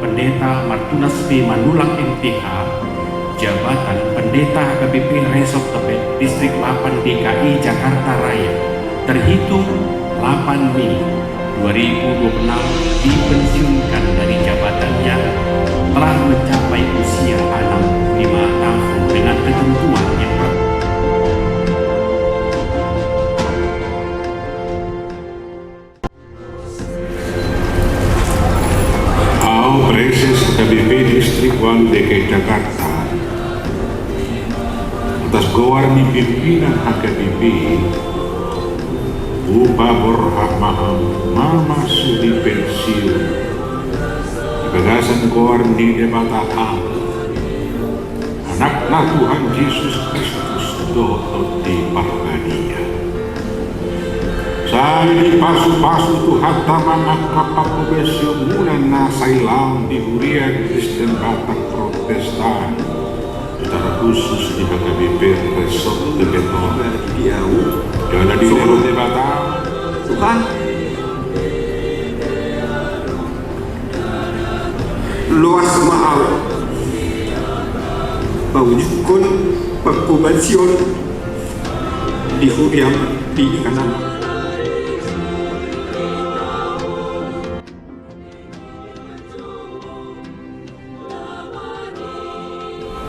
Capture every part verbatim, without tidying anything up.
Pendeta Martunas P Manullang, M.Th., jabatan Pendeta H K B P Resort Tebet, Distrik delapan D K I Jakarta Raya, terhitung delapan Mei dua ribu dua puluh enam, dipensiunkan dari jabatannya, telah mencapai usia enam puluh lima tahun dengan ketentuan yang ber- Au, Praeses H K B P Distrik ualu D K I Jakarta, atas goar ni pimpinan H K B P, hupaborhat ma hamu mamasuki pensiun di bagasan goar ni Debata Ama, Anakna Tuhan Jesus Kristus dohot Tondi Parbadia. Sai dipasupasu Tuhanta ma angka panghobasionmuna na sai laon di Huria Kristen Batak Protestan, secara khusus di H K B P Resort Tebet on. Jala dilehon Debata, Tuhan, loas ma au mangujudkon panghobasion di huriam di inganan.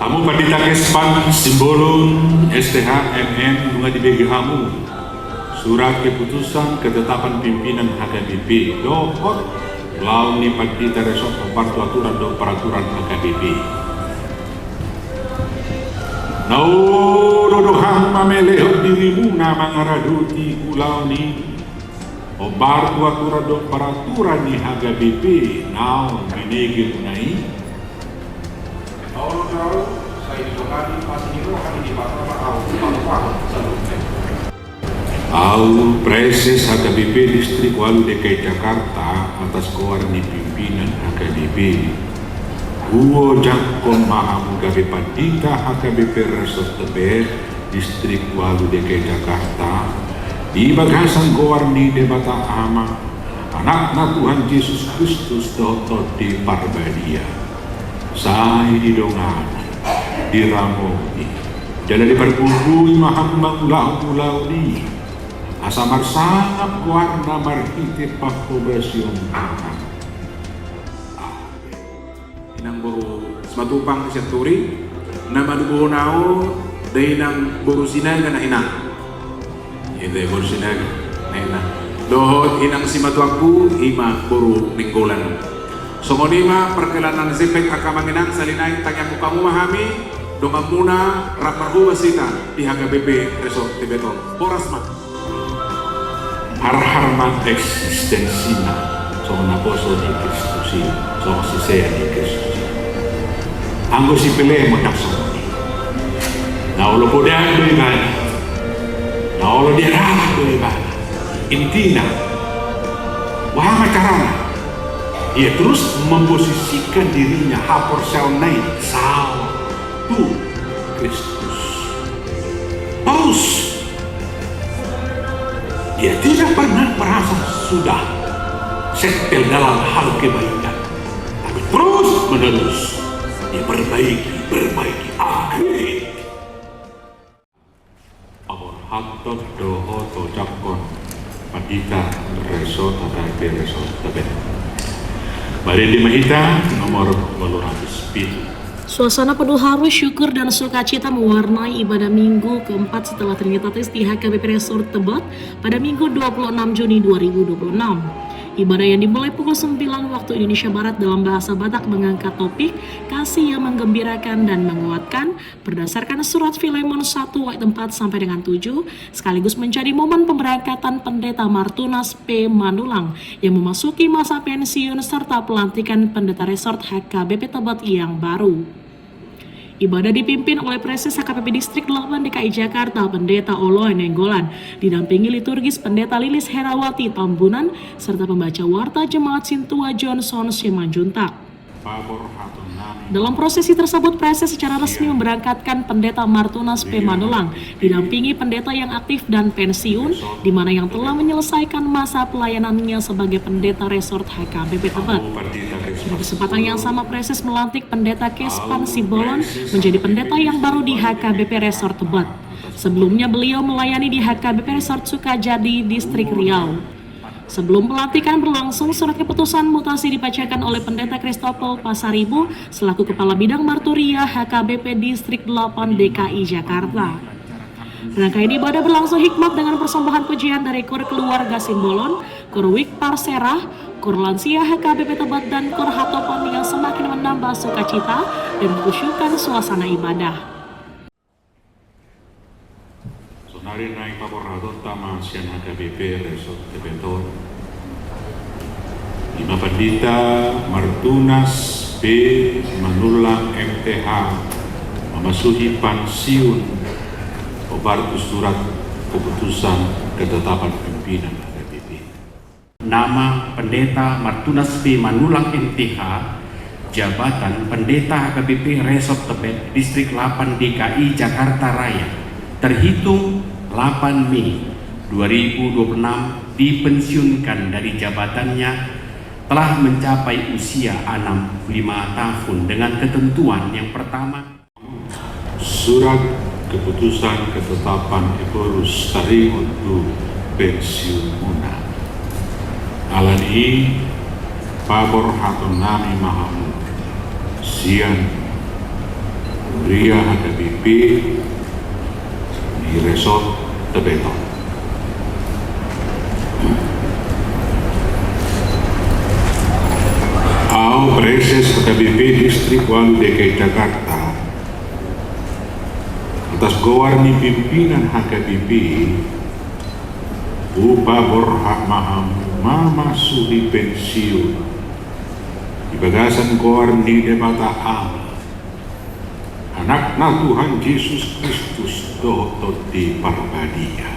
Hamu Pandita Kespan Simbolon, S.Th., M.M., nunga dibege hamu surat keputusan ketetapan pimpinan H K B P dohot ulaon ni pandita resort, hombar tu aturan dohot peraturan H K B P. Na olo do hamu mamelehon dirimuna mangaradoti ulaon i, hombar tu aturan dohot peraturan ni H K B P naung binegemuna i? Na olo do, sai didongani pasi ni roha ni Debata ma au, palupaon saluhutna. Au, Praeses H K B P Distrik ualu D K I Jakarta, atas goar ni pimpinan H K B P, huojakhon ma hamu gabe pandita H K B P Resort Tebet, Distrik ualu D K I Jakarta, di bagasan goar ni Debata Ama, Anakna Tuhan Jesus Kristus dohot Tondi Parbadia. Sai didongani, diramoti, jala dipargogoi ma hamu mangulahon ulaon i, asa marsangap goarna marhite panghobasion. Amen. Inang boru Simatupang Sianturi, na madubuhon au, da inang boru Sinaga na inang. Inang boru Sinaga na inang. Dohot inang simatuangku, i ma boru Nainggolan. Songon i ma parkenalan ni si Pek, angka amang inang, sahali nai tangiangkon hamu ma hami, donganmuna, rap marhobas hita di H K B P Resort Tebet on. Horas ma. Harhar ma eksistensina songon naposo ni Kristus i, songon sisean ni Kristus i. Anggo si Filemon ndang songon i. Na olo podaan do ibana, na olo diarahon do ibana. Intina, boha ma carana? Ia terus memposisikan dirinya, haporseaonna i, saor tu Kristus. Terus, ia tidak pernah merasa sudah setel dalam hal kebaikan, tapi terus menerus ia perbaiki, perbaiki, upgrade. Paborhathon dohot ojakhon pandita resort, H K B P Resort Tebet. Marende ma hita, nomor walu ratus pitu. Suasana penuh haru, syukur, dan sukacita mewarnai ibadah Minggu keempat setelah Trinitatis di H K B P Resort Tebet pada Minggu dua puluh enam Juni dua ribu dua puluh enam. Ibadah yang dimulai pukul sembilan waktu Indonesia Barat dalam bahasa Batak mengangkat topik kasih yang menggembirakan dan menguatkan, berdasarkan surat Filemon satu ayat empat sampai dengan tujuh, sekaligus menjadi momen pemberangkatan Pendeta Martunas P Manullang yang memasuki masa pensiun serta pelantikan Pendeta Resort H K B P Tebet yang baru. Ibadah dipimpin oleh Praeses H K B P Distrik delapan D K I Jakarta, Pendeta Oloan Nainggolan, didampingi liturgis Pendeta Lilis Herawati Tambunan, serta pembaca warta Jemaat Sintua Johnson Simanjuntak. Dalam prosesi tersebut, Praeses secara resmi memberangkatkan Pendeta Martunas P. Manulang, didampingi pendeta yang aktif dan pensiun, di mana yang telah menyelesaikan masa pelayanannya sebagai pendeta resort H K B P Tebet. Pada kesempatan yang sama, Praeses melantik Pendeta Kespan Simbolon menjadi pendeta yang baru di H K B P Resort Tebet. Sebelumnya, beliau melayani di H K B P Resort Sukajadi, Distrik Riau. Sebelum pelantikan berlangsung, surat keputusan mutasi dibacakan oleh Pendeta Christopher Pasaribu selaku Kepala Bidang Marturia H K B P Distrik delapan D K I Jakarta. Rangkaian ibadah berlangsung hikmat dengan persembahan pujian dari Kor Keluarga Simbolon, Kor Wik Parsera, Kor Lansia H K B P Tebet, dan Kor Hatopan yang semakin menambah sukacita dan mengkhusyukkan suasana ibadah. Sonari naeng paborhatonta ma sian H K B P Resort Tebet on, i ma Pandita Martunas P. Manullang, M T H, mamasuhi pensiun, hombar tu surat keputusan ketetapan pimpinan H K B P. Nama Pendeta Martunas P. Manullang, M T H, jabatan Pendeta H K B P Resort Tebet, Distrik delapan D K I Jakarta Raya, terhitung delapan Mei dua ribu dua puluh enam, dipensiunkan dari jabatannya telah mencapai usia enam puluh lima tahun dengan ketentuan yang pertama. Surat keputusan ketetapan Ephorus taringot tu pensiunmuna. Alani i paborhatonnami ma hamu sian huria H K B P di Resort Tebet on. Ahu Praeses H K B P Distrik ualu D K I Jakarta, atas goar ni pimpinan H K B P, hupaborhat ma hamu mamasuhi pensiun di bagasan goar ni Debata Ama, Anakna Tuhan Jesus Kristus dohot Tondi Parbadia.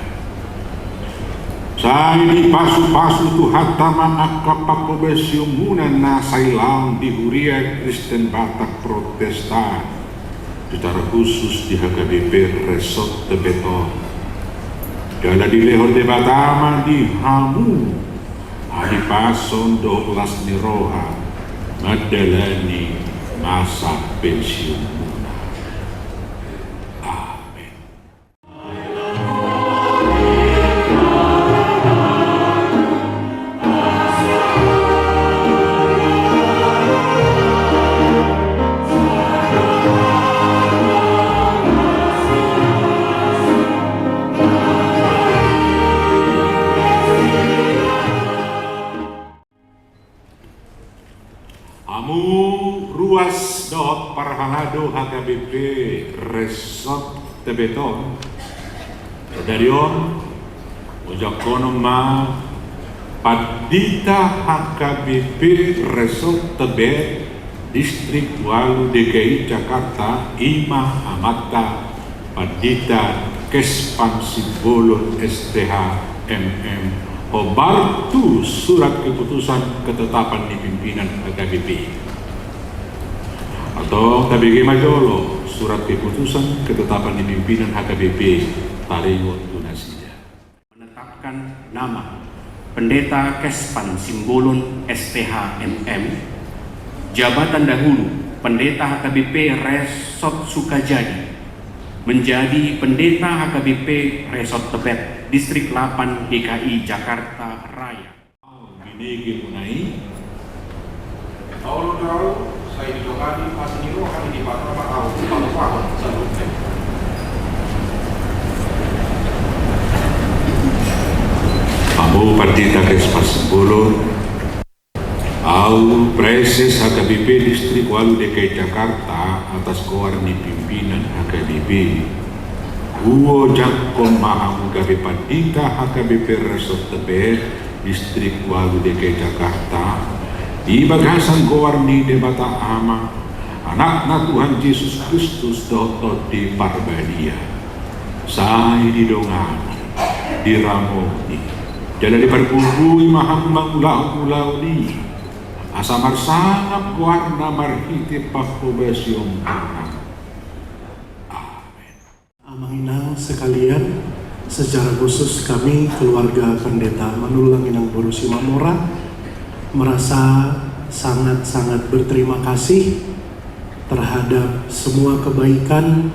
Sai dipasupasu Tuhanta ma angka panghobasionmuna na sailaon di Huria Kristen Batak Protestan, secara khusus di H K B P Resort Tebet on. Jala dilehon Debata ma di hamu hahipason dohot las ni roha mandalani masa pensiunmuna. Amen. Hamu ruas dohot parhalado H K B P Resort Tebet on, sadari on ojak honom ma Pandita H K B P Resort Tebet Distrik ualu D K I Jakarta, i ma amanta Pandita Kespan Simbolon, S T H, M M, hombar tu surat keputusan ketetapan ni pimpinan H K B P. Antong tabege ma jolo surat keputusan ketetapan ni pimpinan H K B P taringot tu nasida. Menetapkan nama Pendeta Kespan Simbolon, S T H, M M, jabatan dahulu Pendeta H K B P Resort Sukajadi, menjadi Pendeta H K B P Resort Tebet, Distrik delapan D K I Jakarta Raya. Binege muna i. Ahu do, sai didongani asi ni roha ni Debata ma ahu, palu-palu saluhutna. Hamu Pandita Kespas Simbolon, ahu Praeses H K B P Distrik ualu D K I Jakarta, atas goar ni pimpinan H K B P, huojakhon ma hamu gabe Pandita H K B P Resort Tebet Distrik ualu D K I Jakarta, di bagasan goar ni Debata Ama, Anakna Tuhan Jesus Kristus dohot Tondi Parbadia. Sai didongani, diramoti, jala dipargogoi ma hamu mangulahon ulaon i. Asa marsangap goarna marhite panghobasion. Amin. Amang inang sekalian, secara khusus kami keluarga Pendeta Manulang Inang Boru Simamora merasa sangat-sangat berterima kasih terhadap semua kebaikan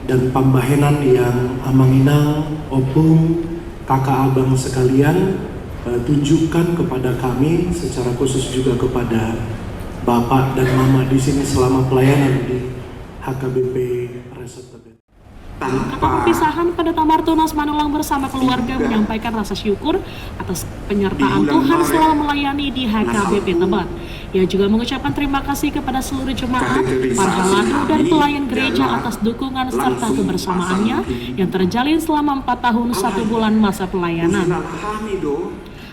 dan pambahenan yang Amang Inang, Opung, Kakak Abang sekalian, eh, tunjukkan kepada kami, secara khusus juga kepada Bapak dan Mama di sini selama pelayanan di H K B P Resort Tebet. Kata perpisahan, Pendeta Martunas Manulang bersama keluarga menyampaikan rasa syukur atas penyertaan Tuhan selama melayani di H K B P Tebet. Ia juga mengucapkan terima kasih kepada seluruh jemaat, para halado, dan pelayan gereja atas dukungan serta kebersamaannya yang terjalin selama empat tahun satu bulan masa pelayanan.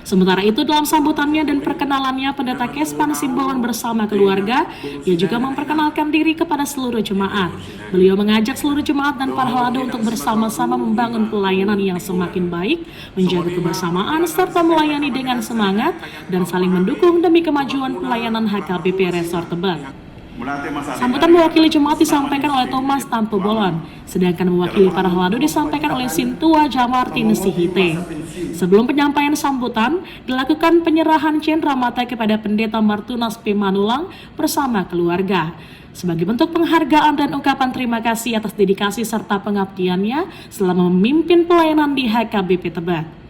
Sementara itu, dalam sambutannya dan perkenalannya, Pendeta Kespan Simbolon bersama keluarga, ia juga memperkenalkan diri kepada seluruh jemaat. Beliau mengajak seluruh jemaat dan para halado untuk bersama-sama membangun pelayanan yang semakin baik, menjaga kebersamaan, serta melayani dengan semangat dan saling mendukung demi kemajuan pelayanan H K B P Resort Tebet. Sambutan mewakili jemaat disampaikan oleh Thomas Tampubolon, sedangkan mewakili para halado disampaikan oleh Sintua Jamartin Sihite. Sebelum penyampaian sambutan, dilakukan penyerahan cendera mata kepada Pendeta Martunas P. Manulang bersama keluarga, sebagai bentuk penghargaan dan ungkapan terima kasih atas dedikasi serta pengabdiannya selama memimpin pelayanan di H K B P Tebet.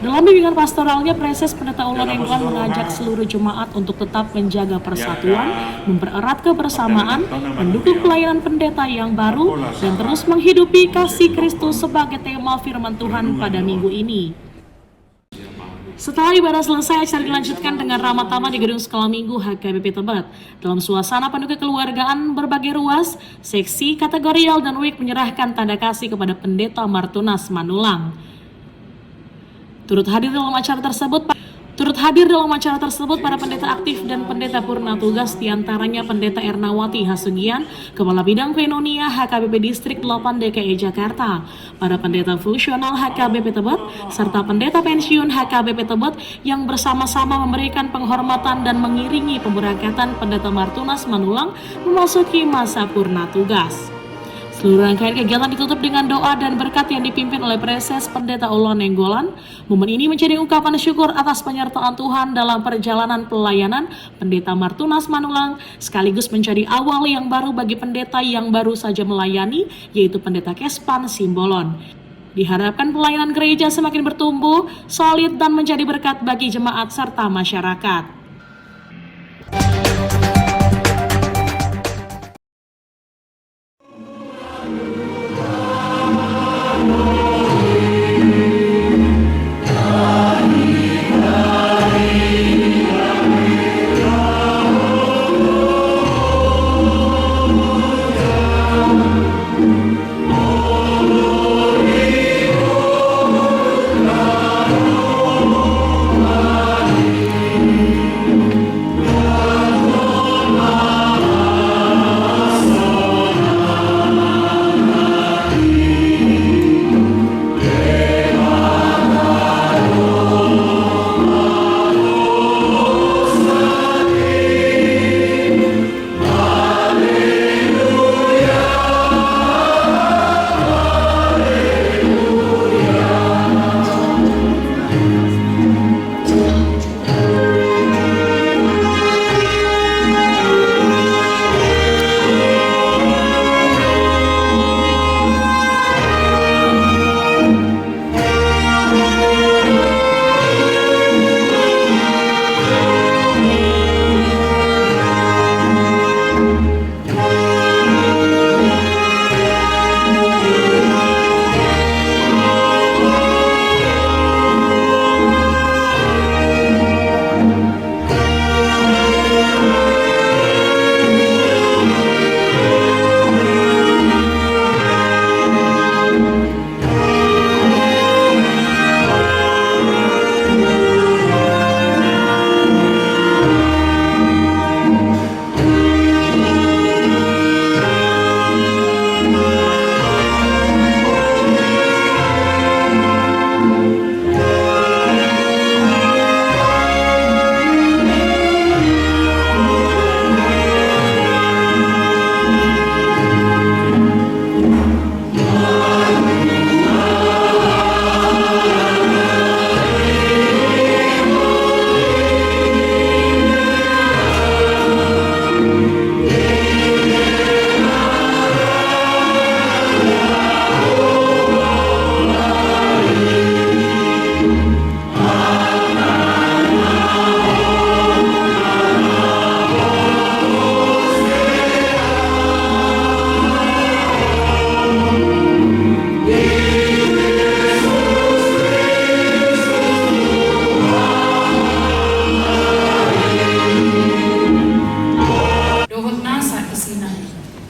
Dalam bimbingan pastoralnya, Praeses Pendeta Ulo Nainggolan mengajak seluruh jemaat untuk tetap menjaga persatuan, mempererat kebersamaan, mendukung pelayanan pendeta yang baru, dan terus menghidupi kasih Kristus sebagai tema firman Tuhan pada minggu ini. Setelah ibadah selesai, acara dilanjutkan dengan ramah tamah di Gedung Sekolah Minggu H K B P Tebet. Dalam suasana penuh kekeluargaan, berbagai ruas, seksi, kategorial, dan wijk menyerahkan tanda kasih kepada Pendeta Martunas Manulang. Turut hadir dalam acara tersebut, turut hadir dalam acara tersebut para pendeta aktif dan pendeta purna tugas, diantaranya Pendeta Ernawati Hasugian, Kepala Bidang Koinonia H K B P Distrik delapan D K I Jakarta, para pendeta fungsional H K B P Tebet, serta pendeta pensiun H K B P Tebet yang bersama-sama memberikan penghormatan dan mengiringi pemberangkatan Pendeta Martunas Manulang memasuki masa purna tugas. Seluruh rangkaian kegiatan ditutup dengan doa dan berkat yang dipimpin oleh Praeses Pendeta Ulo Nainggolan. Momen ini menjadi ungkapan syukur atas penyertaan Tuhan dalam perjalanan pelayanan Pendeta Martunas Manulang, sekaligus menjadi awal yang baru bagi pendeta yang baru saja melayani, yaitu Pendeta Kespan Simbolon. Diharapkan pelayanan gereja semakin bertumbuh, solid, dan menjadi berkat bagi jemaat serta masyarakat.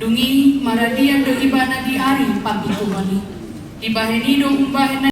Dung i maradian do ibana di ari pangkipuhon i. Dibahen i do umbahen na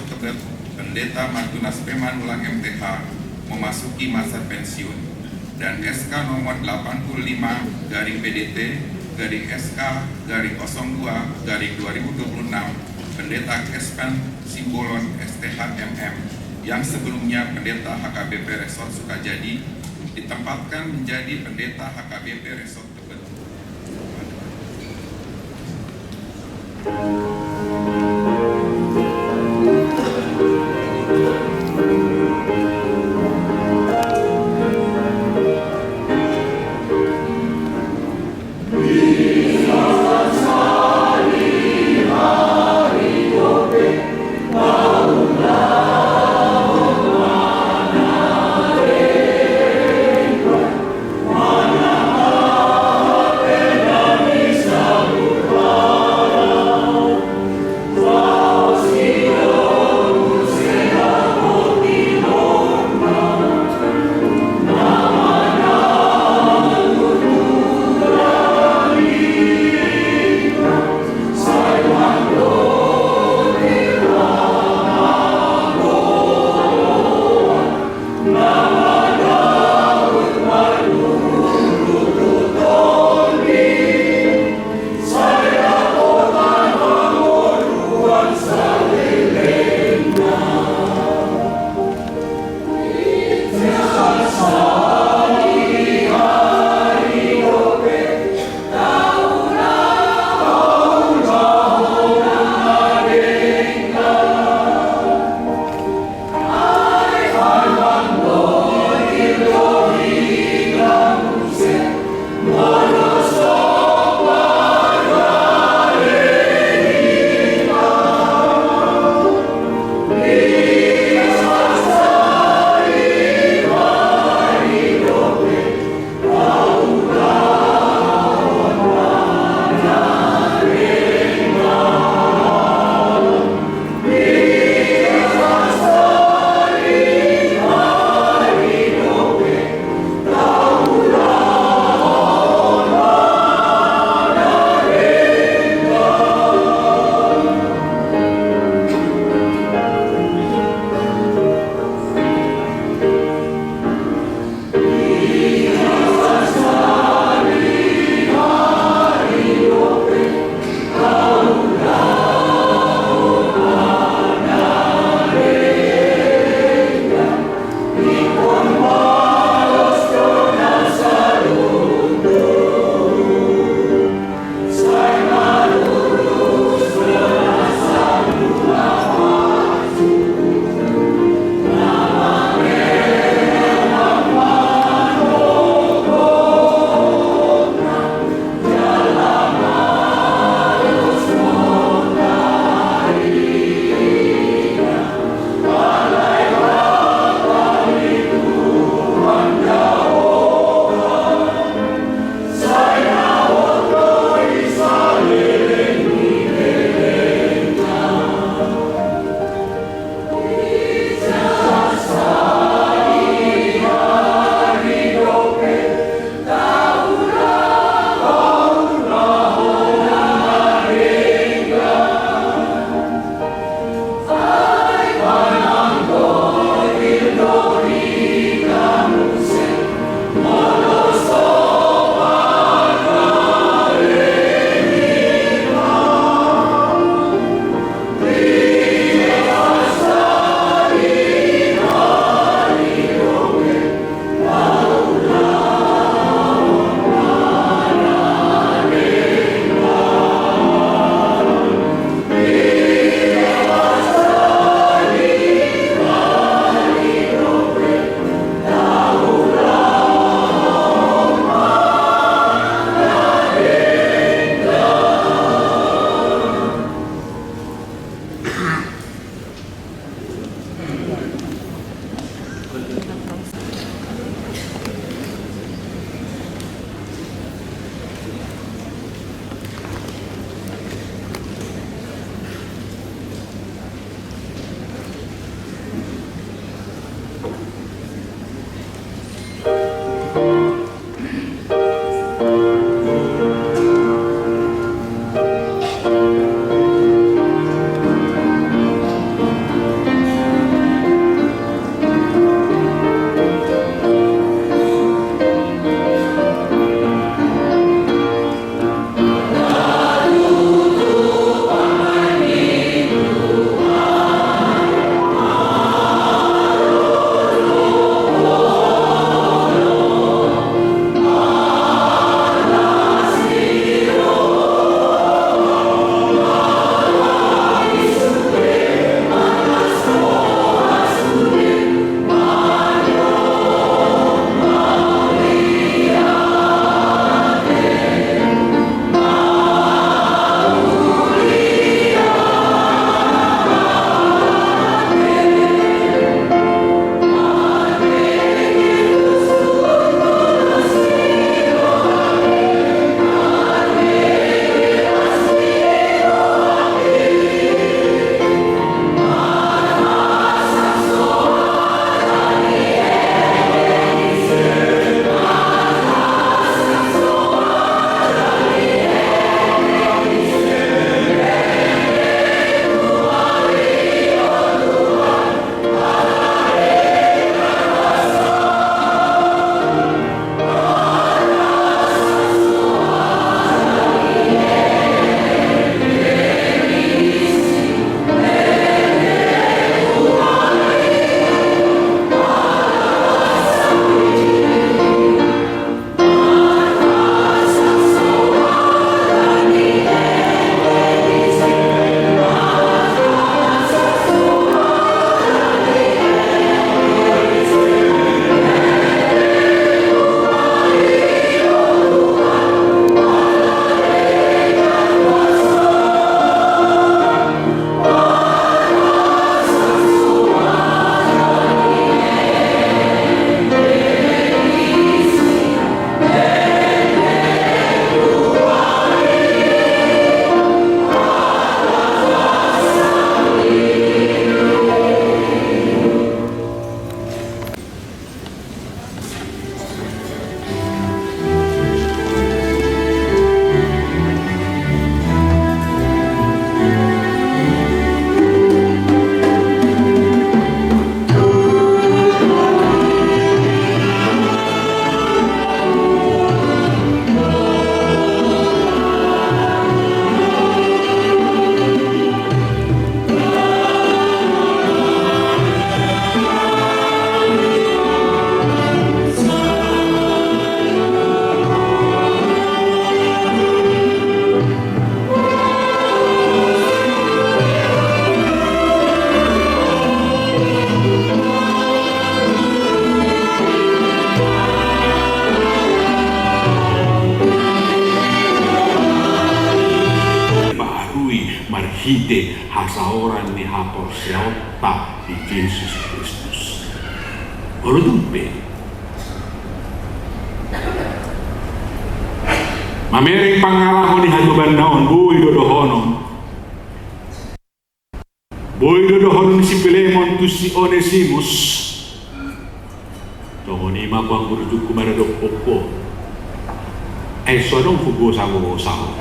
Tebet Pendeta Martunas P. Manullang, M.Th., memasuki masa pensiun, dan S K nomor delapan puluh lima garing P D T garing S K garing kosong dua garing dua ribu dua puluh enam, Pendeta Kespen Simbolon, S.Th., M.M., yang sebelumnya Pendeta H K B P Resort Sukajadi, ditempatkan menjadi Pendeta H K B P Resort Tebet. Ide hasaoran ni haporseaonta di Jesus Kristus. Olo tumpe. Mamereng pangalaho ni hatobanna on, boi do dohonon. Boi do dohonon ni si Filemon tu si Onesimus. Songon i ma ho anggo ujungku maradophon ho. Ai so adong hubosabosa ho.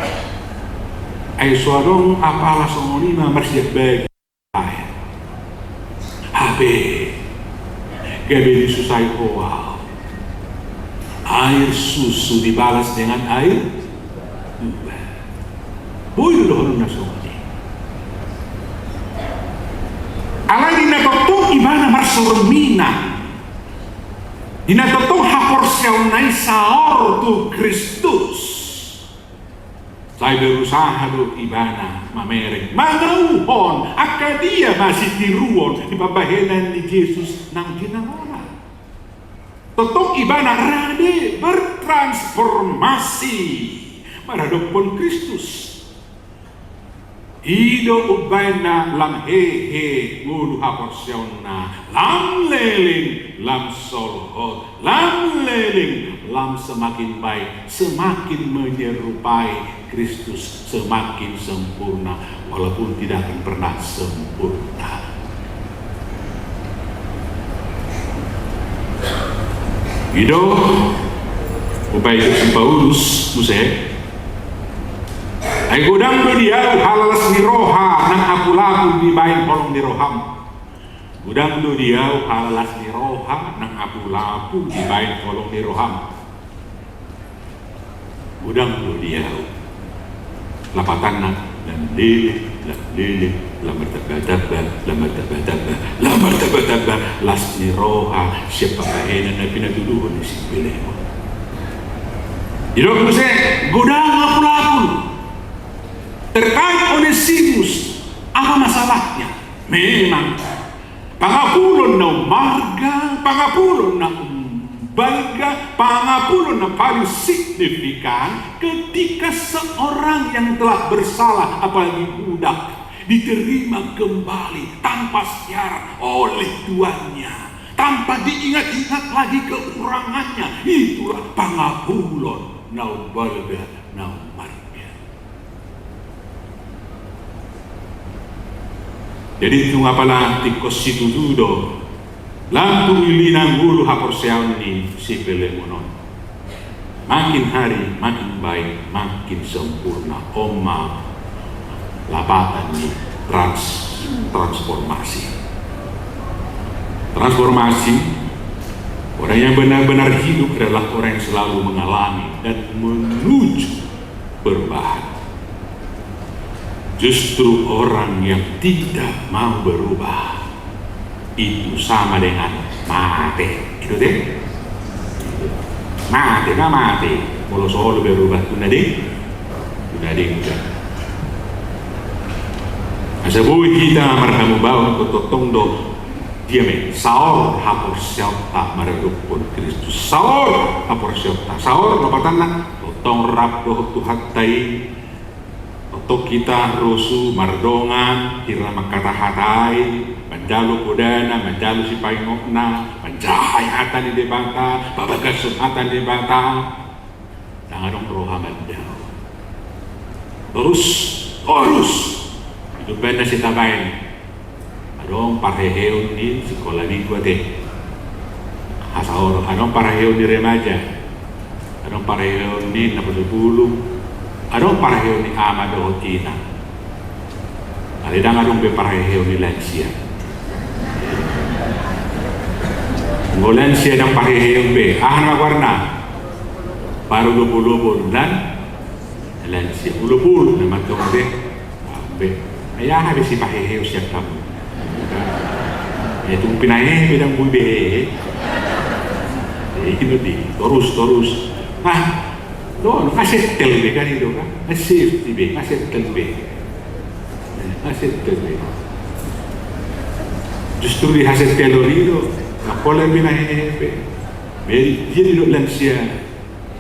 Ai so adong apala songon i ma marsiap bagi. Ai. Hape. Gabe disusai ho ahu. Air susu dibalas dengan air tuba. Boi do dohonon na songon i. Alai di na tongtong ibana marsorminan. Di na tongtong haporseaonna i saor tu Kristus. Sai berusaha do ibana mamereng, mangauhon angka dia masitiruon di pambahenan ni Jesus naung tinangona. Tongtong ibana rade bertransformasi maradophon Kristus. I do umbahen na lam hehe ngolu haporseaonna, lam leleng, lam solhot, lam leleng, lam semakin baik, semakin menyerupai Kristus, semakin sempurna, walaupun tidak akan pernah sempurna. I do umbahen si Paulus muse. Ai godang do di ahu halalas ni roha nang apulapul dibahen holong ni roham. Godang do di ahu halalas ni roha nang apulapul dibahen holong ni roham. Godang do di ahu. Lapatanna, lam leleng, lam leleng, lam martamba-tamba, lam martamba-tamba, lam martamba-tamba, las ni roha sian pambahenan na pinatuduhon ni si Filemon. Didok muse, godang apulapul. Terkait Onesimus, apa masalahnya? Memang pangapulon na ummarga, pangapulon na umbalga, pangapulon na paling signifikan ketika seorang yang telah bersalah, apalagi budak, diterima kembali tanpa syarat oleh tuannya, tanpa diingat-ingat lagi kekurangannya. Itulah pangapulon na umbalga, na ummarga. Jadi tung apala tingkos situtu do lam tu lilina ngolu haporseaon ni si Filemon on. Makin hari makin baik, makin sempurna. On ma lapatan ni trans-, transformasi. Transformasi, orang yang benar-benar hidup adalah orang yang selalu mengalami dan menuju perubahan. Justru orang yang tidak mau berubah itu sama dengan mate. Itu deh. Mate, na mate. Molo so berubah tu na deng, tu na denggan. Asa boi hita marhamubaon, tongtong do. Dia me, saor haporseaonta maradophon Kristus. Saor haporseaonta. Saor lapatanna, tongtong rap dohot Tuhanta i. Tongtong hita rosu mardongan, hira mangkatahatai, manjalo godana, manjalo sipaingotna, manjaha hata ni Debata, pabagashon hata ni Debata. Ndang adong roha mandao. Torus, torus. Itu pe na sitabaen. Adong parheheon ni sikola minggu ate. Hasaor, adong parheheon ni remaja. Adong parheheon ni na parsapulu. Adong parheheon ni ama dohot ina. Alai ndang adong be parheheon ni lansia. Anggo lansia ndang parheheon be, aha nama goarna? Parolopolopon lan lansia. Olopolop nama tong be. Ambe. Ai aha be sipaheheon sian hamu? Ai tung pinahehe be ndang boi be hehe. Ai ino di, torus, torus. Nah, lo, lo, nga sentel be kan i do kan? Nga safety be, nga sentel be. Nga sentel be. Justru di hasentelon i do, nga pola be na hehe be. Jadi, jadi do lansia.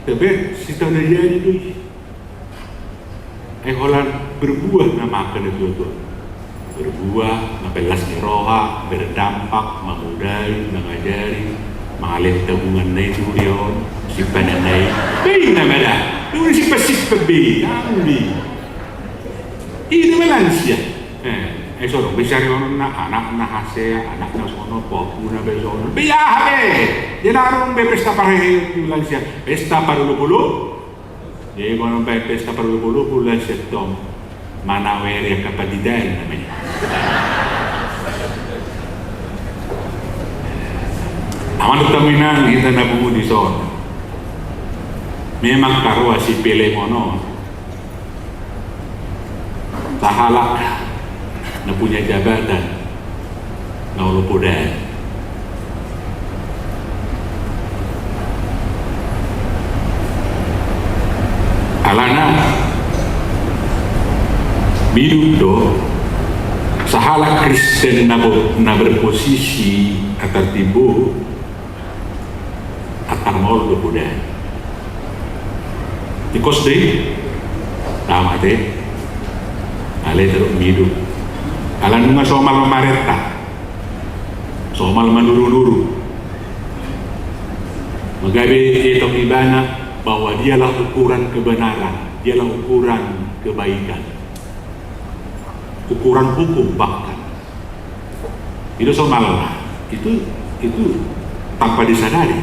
Tebe, sitana jadi do i. Ai holan berbuah nama angka na tuatua. Berbuah, mampelas ni roha, berdampak, mamodai, mangajari, mangalehon tabungan na i tu huria on, simpanan na i. Pe i nama da, dung disimpan-simpan be i, au ni. I nama lansia. Eh, eh, songon be sari on na, anakna hasea, anakna sonon, pahompu na be sonon. Be aha be? Dia na adong be pesta parheheon tu lansia, pesta parolopolop. Jadi molo baen pesta parolopolop, lansia tong manaweri angka panditaan namanya. Amang dohot inang, hita na pungu dison, memang karoa si Pilemon on sahalak na punya jabatan na olo podaon. Alana miduk do sahalak Kristen na bo-, na berposisi antar timbo, antar maol do podaon. Tingkos do i, tamat i, alai tadok miduk. Ala nunga somal marenta, somal manuru-nuru. Molo gabe dietong ibana bahwa dialah ukuran kebenaran, dialah ukuran kebaikan, ukuran hukum bahkan. I do somalna, itu, itu tanpa disadari.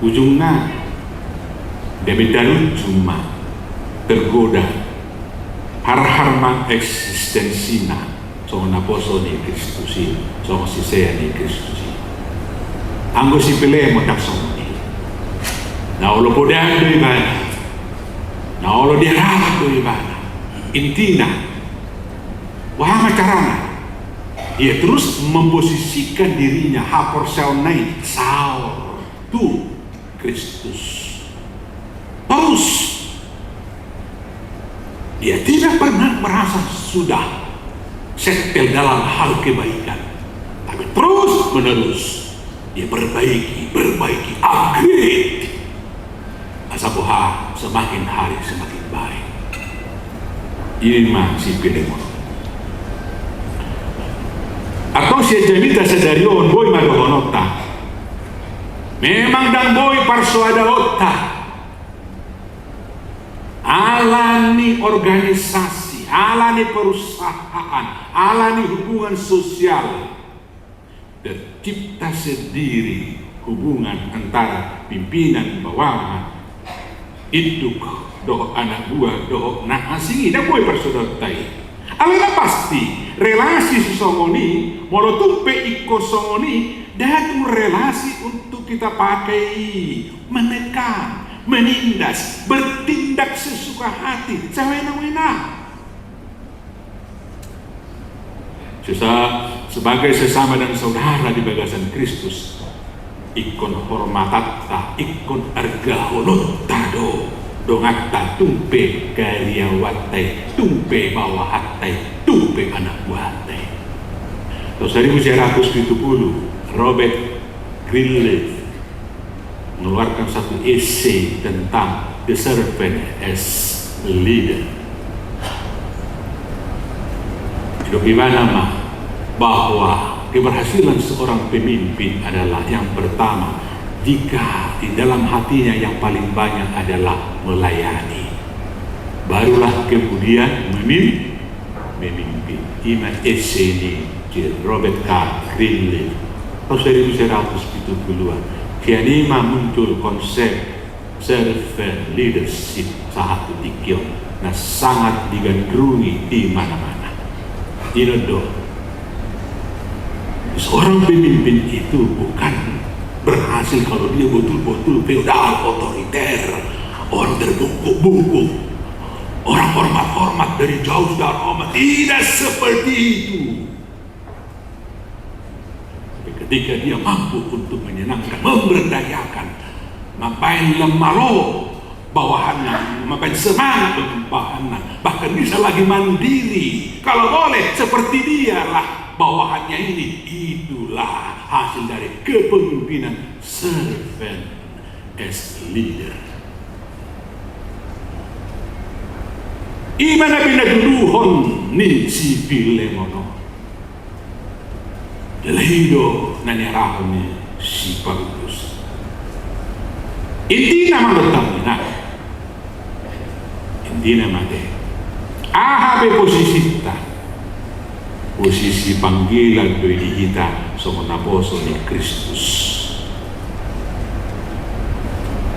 Ujungna gabe dalut cuma tergoda, harhar ma eksistensina songon naposo ni Kristus i, songon sisea ni Kristus i. Anggo si Pilemon ndang songon i. Na olo podaon do ibana, na olo diarahon do ibana. Intina, boha ma carana? Ia terus memposisikan dirinya, haporseaonna i, saor tu Kristus. Terus, dia tidak pernah merasa sudah settle dalam hal kebaikan, tapi terus menerus dia perbaiki, perbaiki, upgrade. Asa boha, semakin hari semakin baik. I ma si Pilemon. Antong sian jamita sadari on boi ma dohononta. Memang ndang boi parsoadaonta. Ala ni organisasi, ala ni perusahaan, ala ni hubungan sosial, tercipta sendiri hubungan antara pimpinan, bawahan, induk dohot anak buah dohot na asing i, ndang boi parsoadaonta i. Alana pasti relasi sisongon i, molo tung pe ingkon songon i, ndang tung relasi untuk kita pakai i menekan, menindas, bertindak sesuka hati, sewena-wena. Sesa-, sebagai sesama dan saudara di bagasan Kristus, ingkon hormatanta, ingkon argahononta do donganta, tung pe karyawananta i, tung pe bawahanta i, tung pe anak buahanta i. Tahun seribu sembilan ratus tujuh puluh, Robert Greenleaf mengeluarkan satu essay tentang the servant as leader. Didok ibana ma bahwa keberhasilan seorang pemimpin adalah, yang pertama, jika di dalam hatinya yang paling banyak adalah melayani, barulah kemudian memim-, memimpin. I ma essay ni Robert K. Greenleaf tahun seribu sembilan ratus tujuh puluhan. Sian i ma muncul konsep servant leadership sahat tu tingki on, na sangat digandrungi di mana-mana. I do, seorang pemimpin itu bukan berhasil kalau dia betul-betul feodal, otoriter, orang terbungkuk-bungkuk, orang hormat-hormat dari jauh sudah hormat. Tidak seperti itu. Tapi ketika dia mampu untuk menyenangkan, memberdayakan, mambaen lemah lembut bawahanna, mambaen semangat bawahanna, bahkan bisa lagi mandiri. Kalau boleh, seperti dialah bawahannya ini, itulah hasil dari kepemimpinan servant as leader. I ma na pinatuduhon ni si Pilemon on. Jala i do na niarahon ni si Paulus. Intina ma dohot hami na, intina ma ate, aha pe posisinta, posisi panggilan do i di hita songon naposo ni Kristus.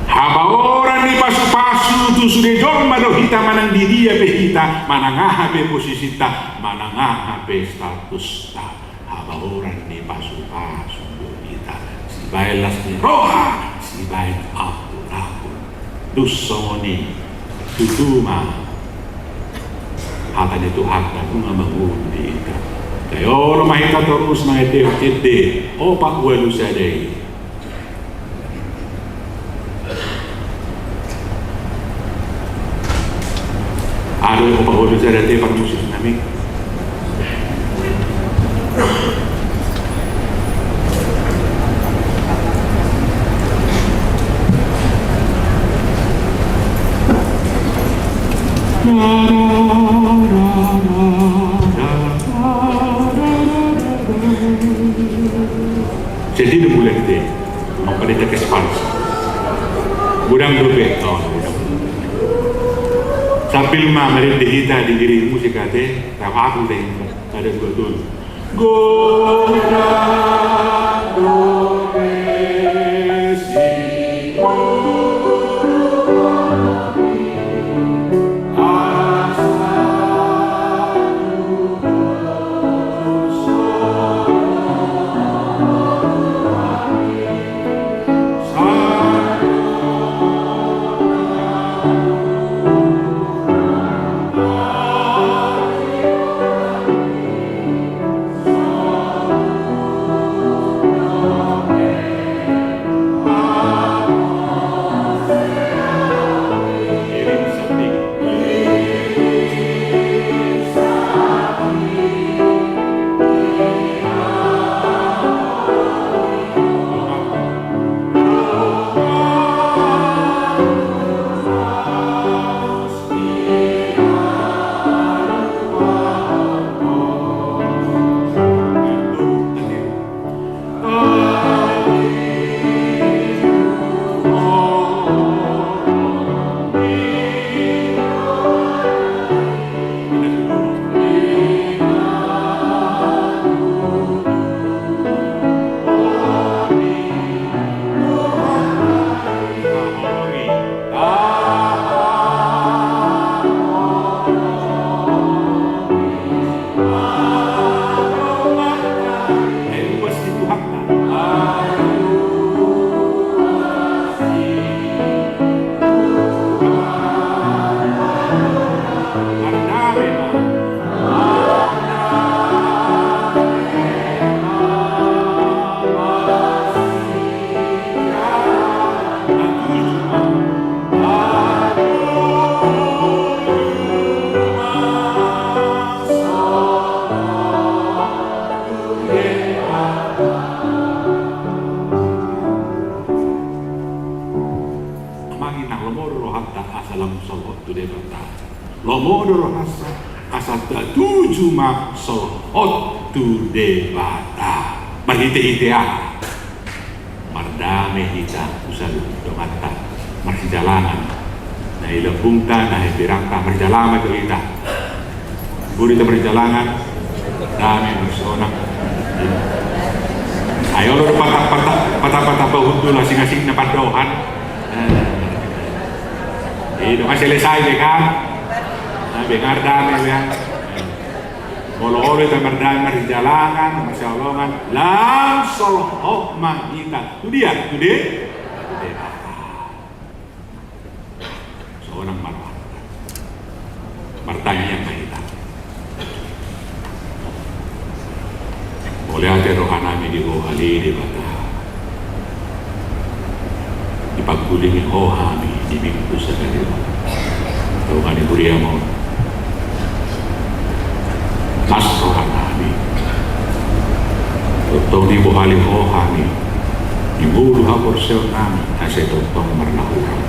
Habaoran ni pasupasu tu sude jolma do hita manang di dia pe hita, manang aha pe posisinta, manang aha pe statusta. Habaoran ni pasupasu do hita, sibaen las ni roha, sibaen ampun-ampun. Tutu songon i, tutu ma hata ni Tuhanta nunga mangolu di hita. Sai olo ma hita torus mangendehon ende opat ualu sada i. Adong opat ualu sada ate parmusik nami. Jadi do mulai ate, mau pada tekes pals. Godang dope, oh, godang. Sambil ma marende hita diiringi musik ate, tau aku deh, ada dua tun. Godang dope si Amang inang, lomo do rohanta asa lam solhot tu Debata. Lomo do rohanta asa tatuju ma solhot tu Debata. Marhite-hite aha? Mardame hita tu saluhut donganta, marsijalangan. Na i lambungta, na hambirangta, marsijalangan do hita. Boi do hita marsijalangan, dame, marsonang. Ai olo do patap-patap, patap-patap bahundul, asing-asing na pandohan. Eh, i do, selesai be kan? Na, be mardame be kan? Molo olo hita mardame, marsijalangan, marsihaholongan, lam solhot ma hita tu dia, tu dia. Sonang ma rohanta. Martangiang ma hita. Mauliate rohanami di Ho ale Debata. Dipangkulingi Ho hami di Minggu sadari on. Tongtong ni huriaM on. Las rohanami. Tongtong dibohali Ho hami di ngolu haporseaonnami, asa tongtong marnahuran.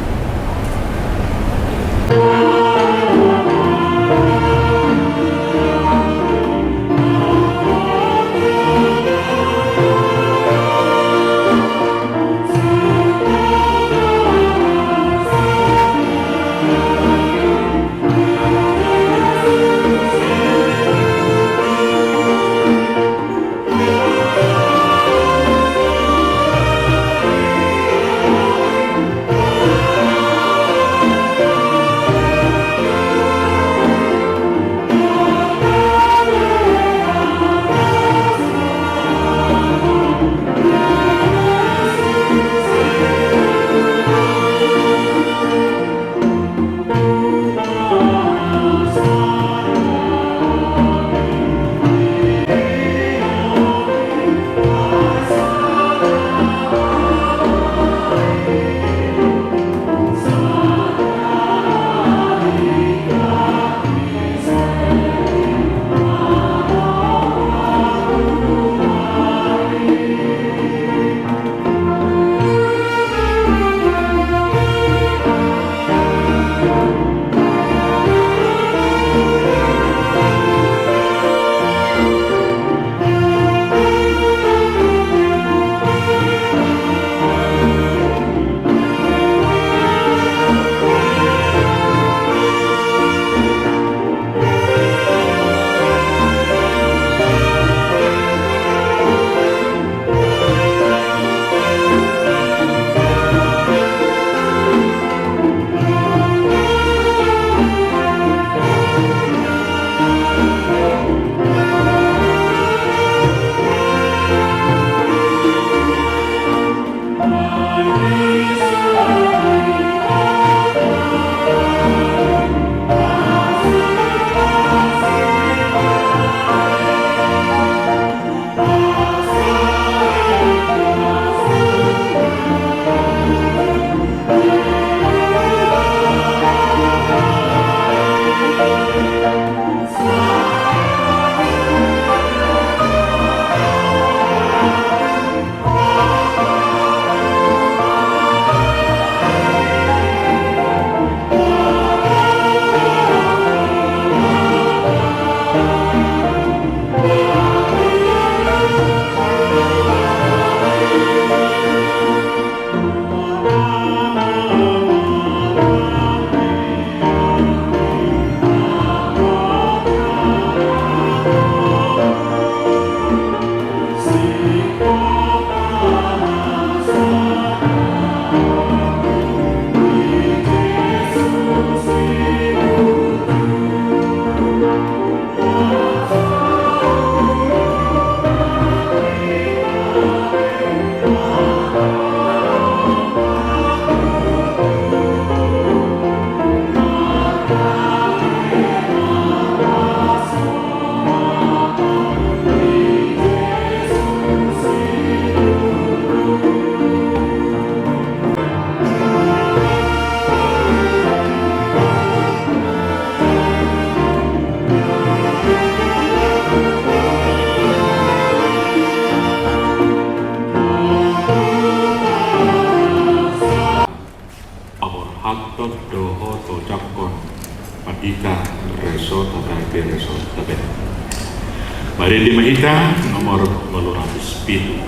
Ucapkon Pandita Resort H K B P Resort Tebet. Marende ma hita nomor walu ratus pitu.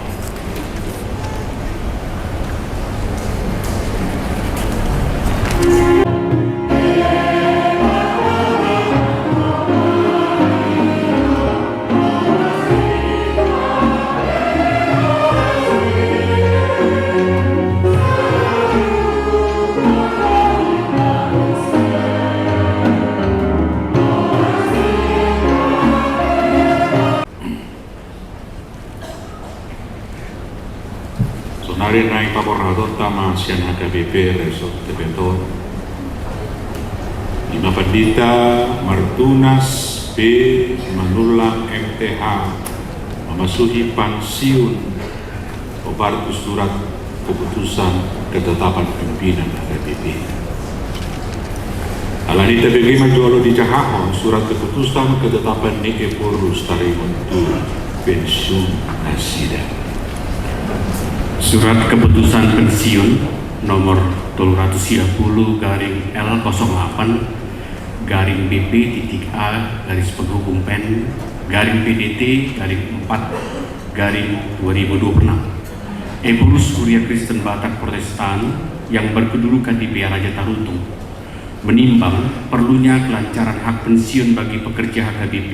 Sonari naeng paborhatonta ma sian H K B P Resort Tebet on, i ma Pandita Martunas P Manullang M T H, mamasuhi pensiun, hombar tu surat keputusan ketetapan pimpinan H K B P. Alani i tabege ma jolo dijahahon surat keputusan ketetapan ni Ephorus taringot tu pensiun nasida. Surat keputusan pensiun nomor tolu ratus tiga puluh garing L kosong delapan garing B P titik A garis penghubung P E N garing P D T garing empat garing dua ribu dua puluh enam. Ephorus Huria Kristen Batak Protestan yang berkedudukan di Pearaja Tarutung menimbang perlunya kelancaran hak pensiun bagi pekerja H K B P,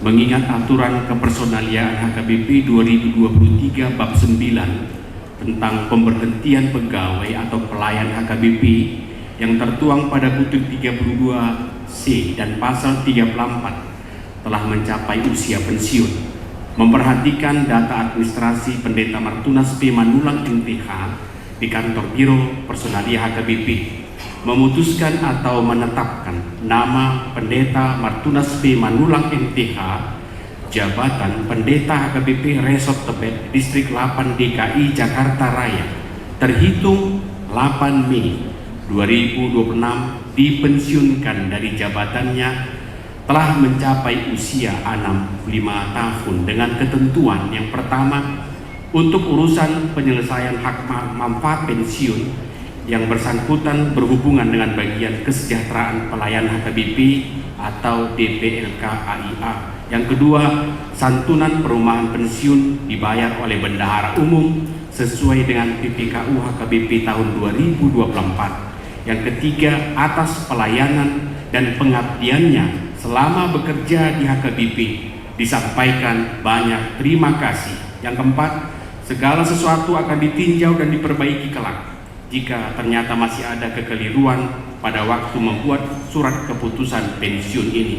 mengingat aturan kepersonaliaan H K B P dua ribu dua puluh tiga bab sembilan tentang pemberhentian pegawai atau pelayan H K B P yang tertuang pada butir tiga puluh dua C dan pasal tiga puluh empat telah mencapai usia pensiun. Memperhatikan data administrasi Pendeta Martunas P Manullang M T H di kantor Biro Personalia H K B P, memutuskan atau menetapkan nama Pendeta Martunas P Manullang M T H, jabatan Pendeta H K B P Resort Tebet, Distrik delapan D K I Jakarta Raya, terhitung delapan Mei dua ribu dua puluh enam, dipensiunkan dari jabatannya telah mencapai usia enam puluh lima tahun dengan ketentuan yang pertama, untuk urusan penyelesaian hak ma-, manfaat pensiun yang bersangkutan berhubungan dengan bagian kesejahteraan pelayan H K B P atau D P L K A I A. Yang kedua, santunan perumahan pensiun dibayar oleh bendahara umum sesuai dengan P P K U H K B P tahun dua ribu dua puluh empat. Yang ketiga, atas pelayanan dan pengabdiannya selama bekerja di H K B P, disampaikan banyak terima kasih. Yang keempat, segala sesuatu akan ditinjau dan diperbaiki kelak jika ternyata masih ada kekeliruan pada waktu membuat surat keputusan pensiun ini.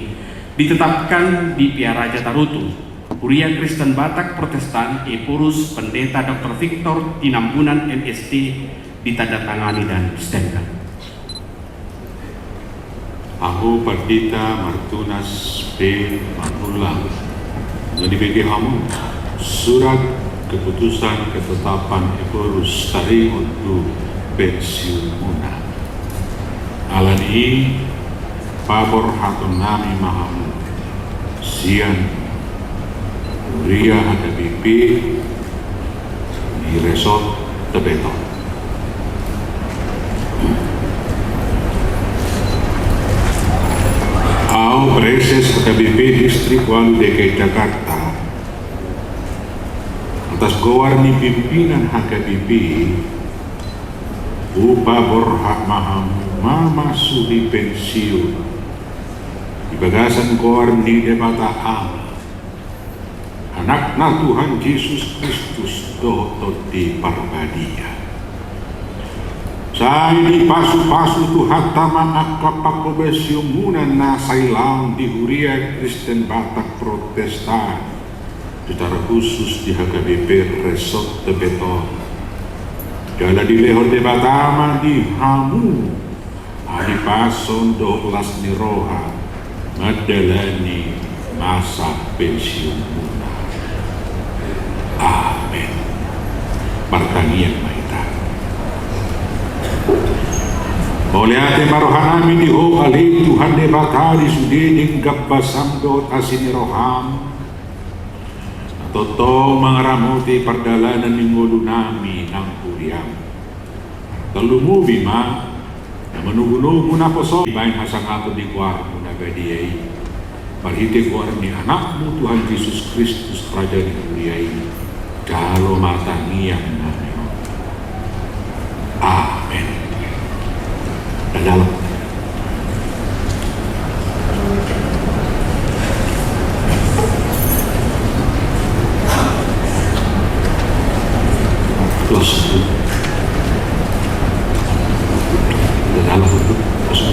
Ditetapkan di Pearaja Tarutung, Huria Kristen Batak Protestan, Ephorus Pendeta Doktor Victor Tinambunan M S T, ditandatangani dan stempel. Ahu Pandita Martunas P Manullang, na dibege hamu surat keputusan ketetapan Ephorus taringot tu pensiunmuna. Alani i paborhatonnami ma hamu sian Huria H K B P di Resort Tebet on. Ahu Praeses H K B P Distrik walu D K I Jakarta, atas goar ni pimpinan H K B P, hupaborhat ma hamu mamasuhi pensiun di bagasan goar ni Debata Ama, Anakna Tuhan Jesus Kristus dohot Tondi Parbadia. Sai dipasupasu Tuhanta ma angka panghobasionmuna na sailaon di Huria Kristen Batak Protestan, secara khusus di H K B P Resort Tebet on. Jala dilehon Debata ma di hamu hahipason dohot las ni roha mandalani masa pensiunmuna. Amen. Martangiang ma hita. Mauliate ma rohanami di Ho ale Tuhan Debata di sude denggan basam dohot asi ni roham, na tongtong mangaramoti pardalanan ni ngolunami nang huriam. Tarlumobi ma na Manogunogu naposo dibaen hasangapon di goarmu na badia i, marhite goar ni Anakmu Tuhan Jesus Kristus, Raja ni Huria i, jalo ma tangiang nami on. Amen. Dalan. Los. Dalan. Los.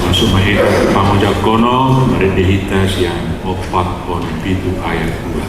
Masuk ma hita pangojakhon on, marende hita sian opat on pitu ayat dua.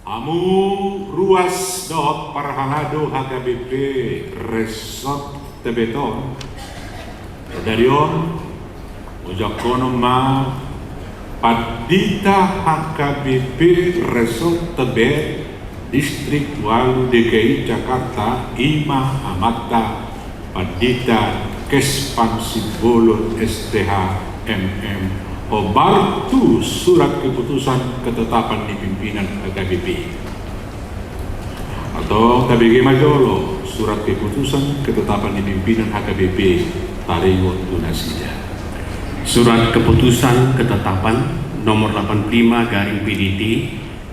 Hamu ruas dohot parhalado H K B P Resort Tebet on, sadari on ojakhonon ma Pandita H K B P Resort Tebet Distrik Ualu D K I Jakarta, i ma amanta Pandita Kespan Simbolon S T H M M, hombar tu surat keputusan ketetapan ni pimpinan H K B P. Antong tabege ma jolo surat keputusan ketetapan ni pimpinan H K B P, taringot tu nasida. Surat keputusan ketetapan nomor delapan puluh lima garing P D T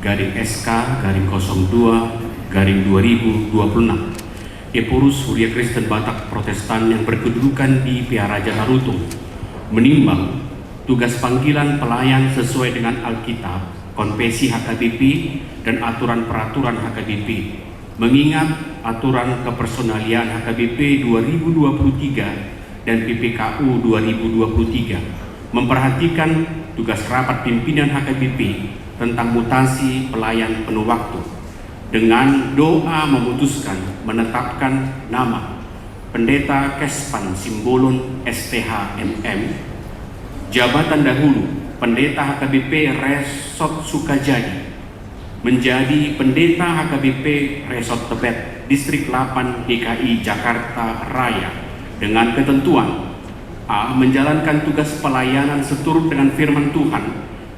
garing S K garing kosong dua garing dua ribu dua puluh enam. Ephorus Huria Kristen Batak Protestan yang berkedudukan di Pearaja Tarutung menimbang tugas panggilan pelayan sesuai dengan Alkitab, konfesi H K B P, dan aturan peraturan H K B P. Mengingat aturan kepersonalian H K B P dua ribu dua puluh tiga dan P P K U dua ribu dua puluh tiga, memperhatikan tugas rapat pimpinan H K B P tentang mutasi pelayan penuh waktu, dengan doa memutuskan menetapkan nama Pendeta Kespan Simbolon S T H M M, jabatan dahulu Pendeta H K B P Resort Sukajadi, menjadi Pendeta H K B P Resort Tebet Distrik delapan D K I Jakarta Raya, dengan ketentuan: A. Menjalankan tugas pelayanan seturut dengan firman Tuhan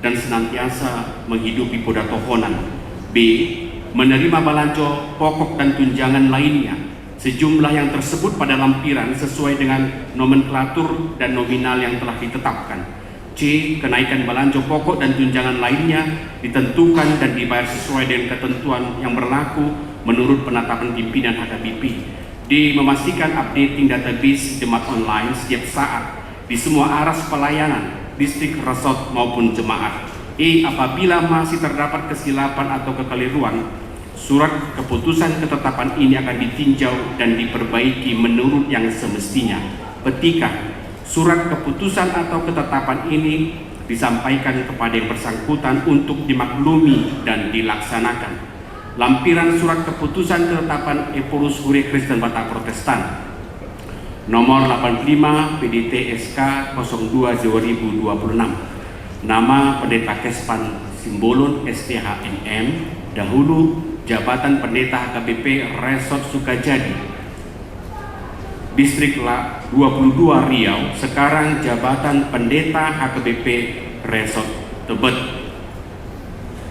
dan senantiasa menghidupi poda tohonan. B. Menerima balanjo pokok dan tunjangan lainnya sejumlah yang tersebut pada lampiran sesuai dengan nomenklatur dan nominal yang telah ditetapkan. C. Kenaikan balanjo pokok dan tunjangan lainnya ditentukan dan dibayar sesuai dengan ketentuan yang berlaku menurut penetapan pimpinan H K B P. D. Memastikan updating database jemaat online setiap saat di semua aras pelayanan, distrik, resort, maupun jemaat. E. Apabila masih terdapat kesilapan atau kekeliruan, surat keputusan ketetapan ini akan ditinjau dan diperbaiki menurut yang semestinya. Petikan, surat keputusan atau ketetapan ini disampaikan kepada yang bersangkutan untuk dimaklumi dan dilaksanakan. Lampiran surat keputusan ketetapan Ephorus Huria Kristen Batak Protestan nomor delapan puluh lima P D T S K kosong dua dua ribu dua puluh enam. Nama Pendeta Kespan Simbolon S T H M M, dahulu jabatan Pendeta H K B P Resort Sukajadi, Distrik la-, dua puluh dua Riau, sekarang jabatan Pendeta H K B P Resort Tebet.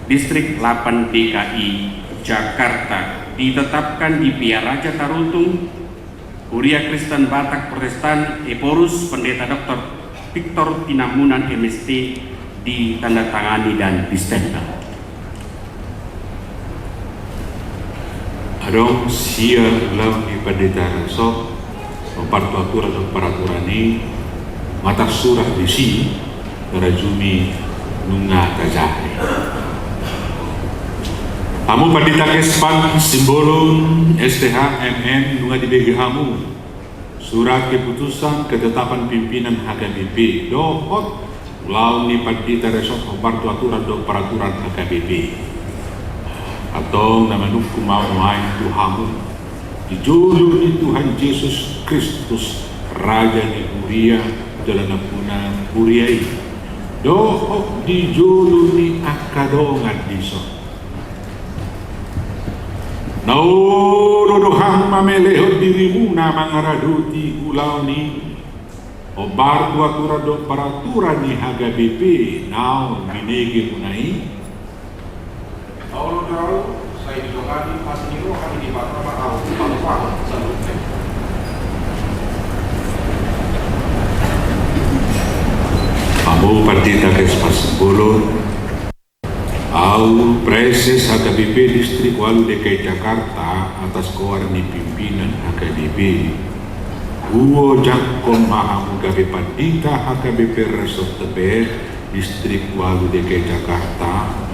Distrik lapan D K I Jakarta, ditetapkan di Via Raja Tarutung, Huria Kristen Batak Protestan Ephorus, Pendeta Doktor Victor Tinambunan, M S T, ditandatangani dan distempel. Adong sia ulaon ni pandita resort, hombar tu aturan dohot peraturan i, ma tarsurat disi, tarajumi nunga tajaha i. Hamu pandita Kespan Simbolon, S T H, M M, nunga dibege hamu surat keputusan ketetapan pimpinan H K B P dohot ulaon ni pandita resort hombar tu aturan dohot peraturan H K B P. Antong na manungkun ma nuaeng tu hamu, di jolo ni Tuhan Jesus Kristus, Raja ni Huria, jala Nampuna Huria i, dohot di jolo ni angka dongan dison, na olo do hamu mamelehon dirimuna mangaradoti ulaon i, hombar tu aturan dohot peraturan ni H K B P naung binegemuna i? Olo do, sai didongani asi ni roha ni Debata ma ahu, palupahan saluhutna. Hamu pandita Kespas Simbolon, ahu, Praeses H K B P Distrik Walu D K I Jakarta, atas goar ni pimpinan H K B P, huojakhon ma hamu gabe pandita H K B P Resort Tebet Distrik Walu D K I Jakarta,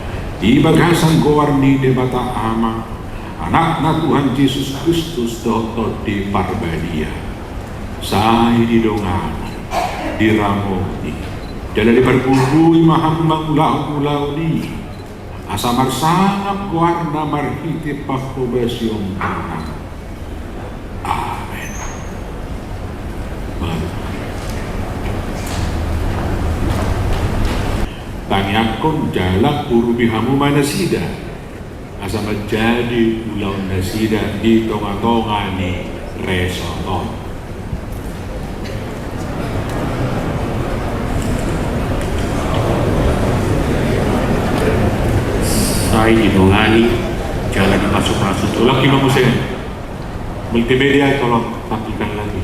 di bagasan goar ni Debata Ama, Anakna Tuhan Jesus Kristus dohot Tondi Parbadia. Sai didongani, diramoti, jala dipargogoi ma hamu mangulahon ulaon i, asa marsangap goarna marhite panghobasion tangan. Amen. Mari. Tangiangkon jala urupi hamu ma nasida, asa manjadi ulaon nasida di tongatonga ni resort on. Sai didongani jala dipasupasu. Tulak i ma muse. Multimedia, tolong tampilkan lagi.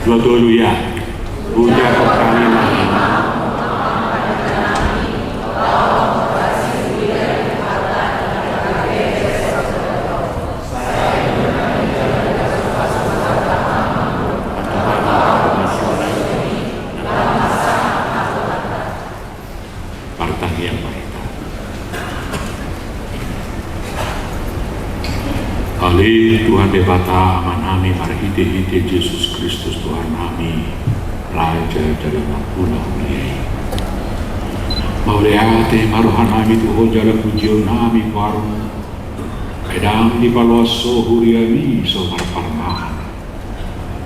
Dua tolu, ya. Ujar hami ma. Martangiang ma hita. Ale Tuhan Debata Amanami, marhitehite Jesus Kristus Tuhannami, Raja jala Nampuna Huria i, mauliate ma rohanami tu Ho jala pujionnami tu arumu. Ai ndang dipaloas Ho huriami so marparmahan,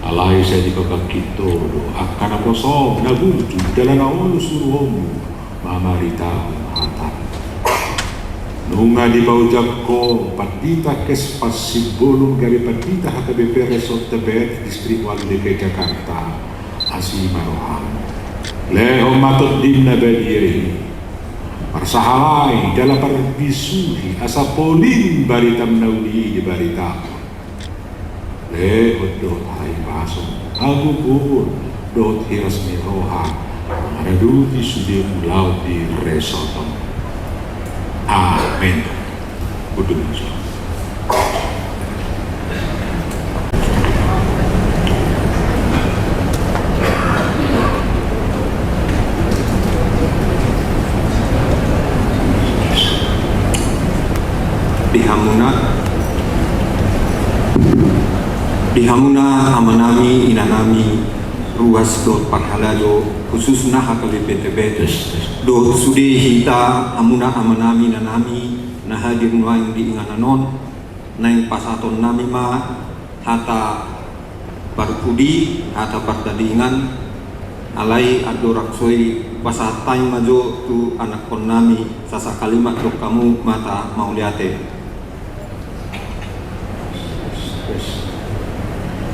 alai sai dipabangkit Ho do angka naposom, na burju jala na olo suruonmu mamaritahon hatamu. Nunga dipaojak Ho Pandita Kespas Simbolon gabe Pandita H K B P Resort Tebet Distrik Walu D K I Jakarta, asi ma roham. Lehon ma Tondim na badia i, parsahalai jala parbisuhi asa polin baritam na uli i dibaritahon. Lehon do hahipason, hagogoon dohot hiras ni roha mangaradoti sude ulaon di resort on. Amen. Botima. Di hamuna, di hamuna amanami, inanami, ruas dohot parhalado, khususna H K B P Tebet, dohot sude hita hamuna amanami, inanami, na hadir nuaeng di inganan on, naeng pasahatonnami ma hata parpudi, hata pardadingan, alai andorang so i, pasahat hami ma jo tu anakkonnami, sasakali ma dok hamu mata mauliate.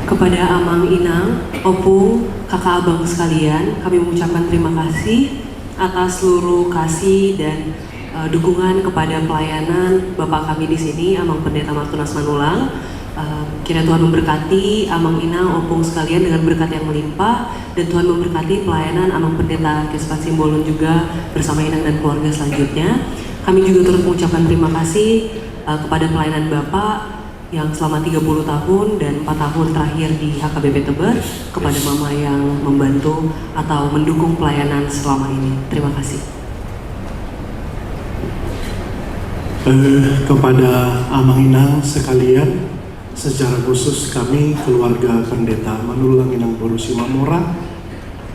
Kepada Amang, Inang, Ompung, kakak abang sekalian, kami mengucapkan terima kasih atas seluruh kasih dan, eh, dukungan kepada pelayanan Bapak kami di sini, Amang Pendeta Martunas Manulang. Eh, kiranya Tuhan memberkati Amang Inang, Opung sekalian dengan berkat yang melimpah, dan Tuhan memberkati pelayanan Amang Pendeta Kespan Simbolon juga bersama Inang dan keluarga selanjutnya. Kami juga turut mengucapkan terima kasih, eh, kepada pelayanan Bapak yang selama tiga puluh tahun dan empat tahun terakhir di H K B P Tebet, kepada Mama yang membantu atau mendukung pelayanan selama ini. Terima kasih. Eh, kepada Amang Inang sekalian, secara khusus kami keluarga Pendeta Manulang Inang Boru Simamora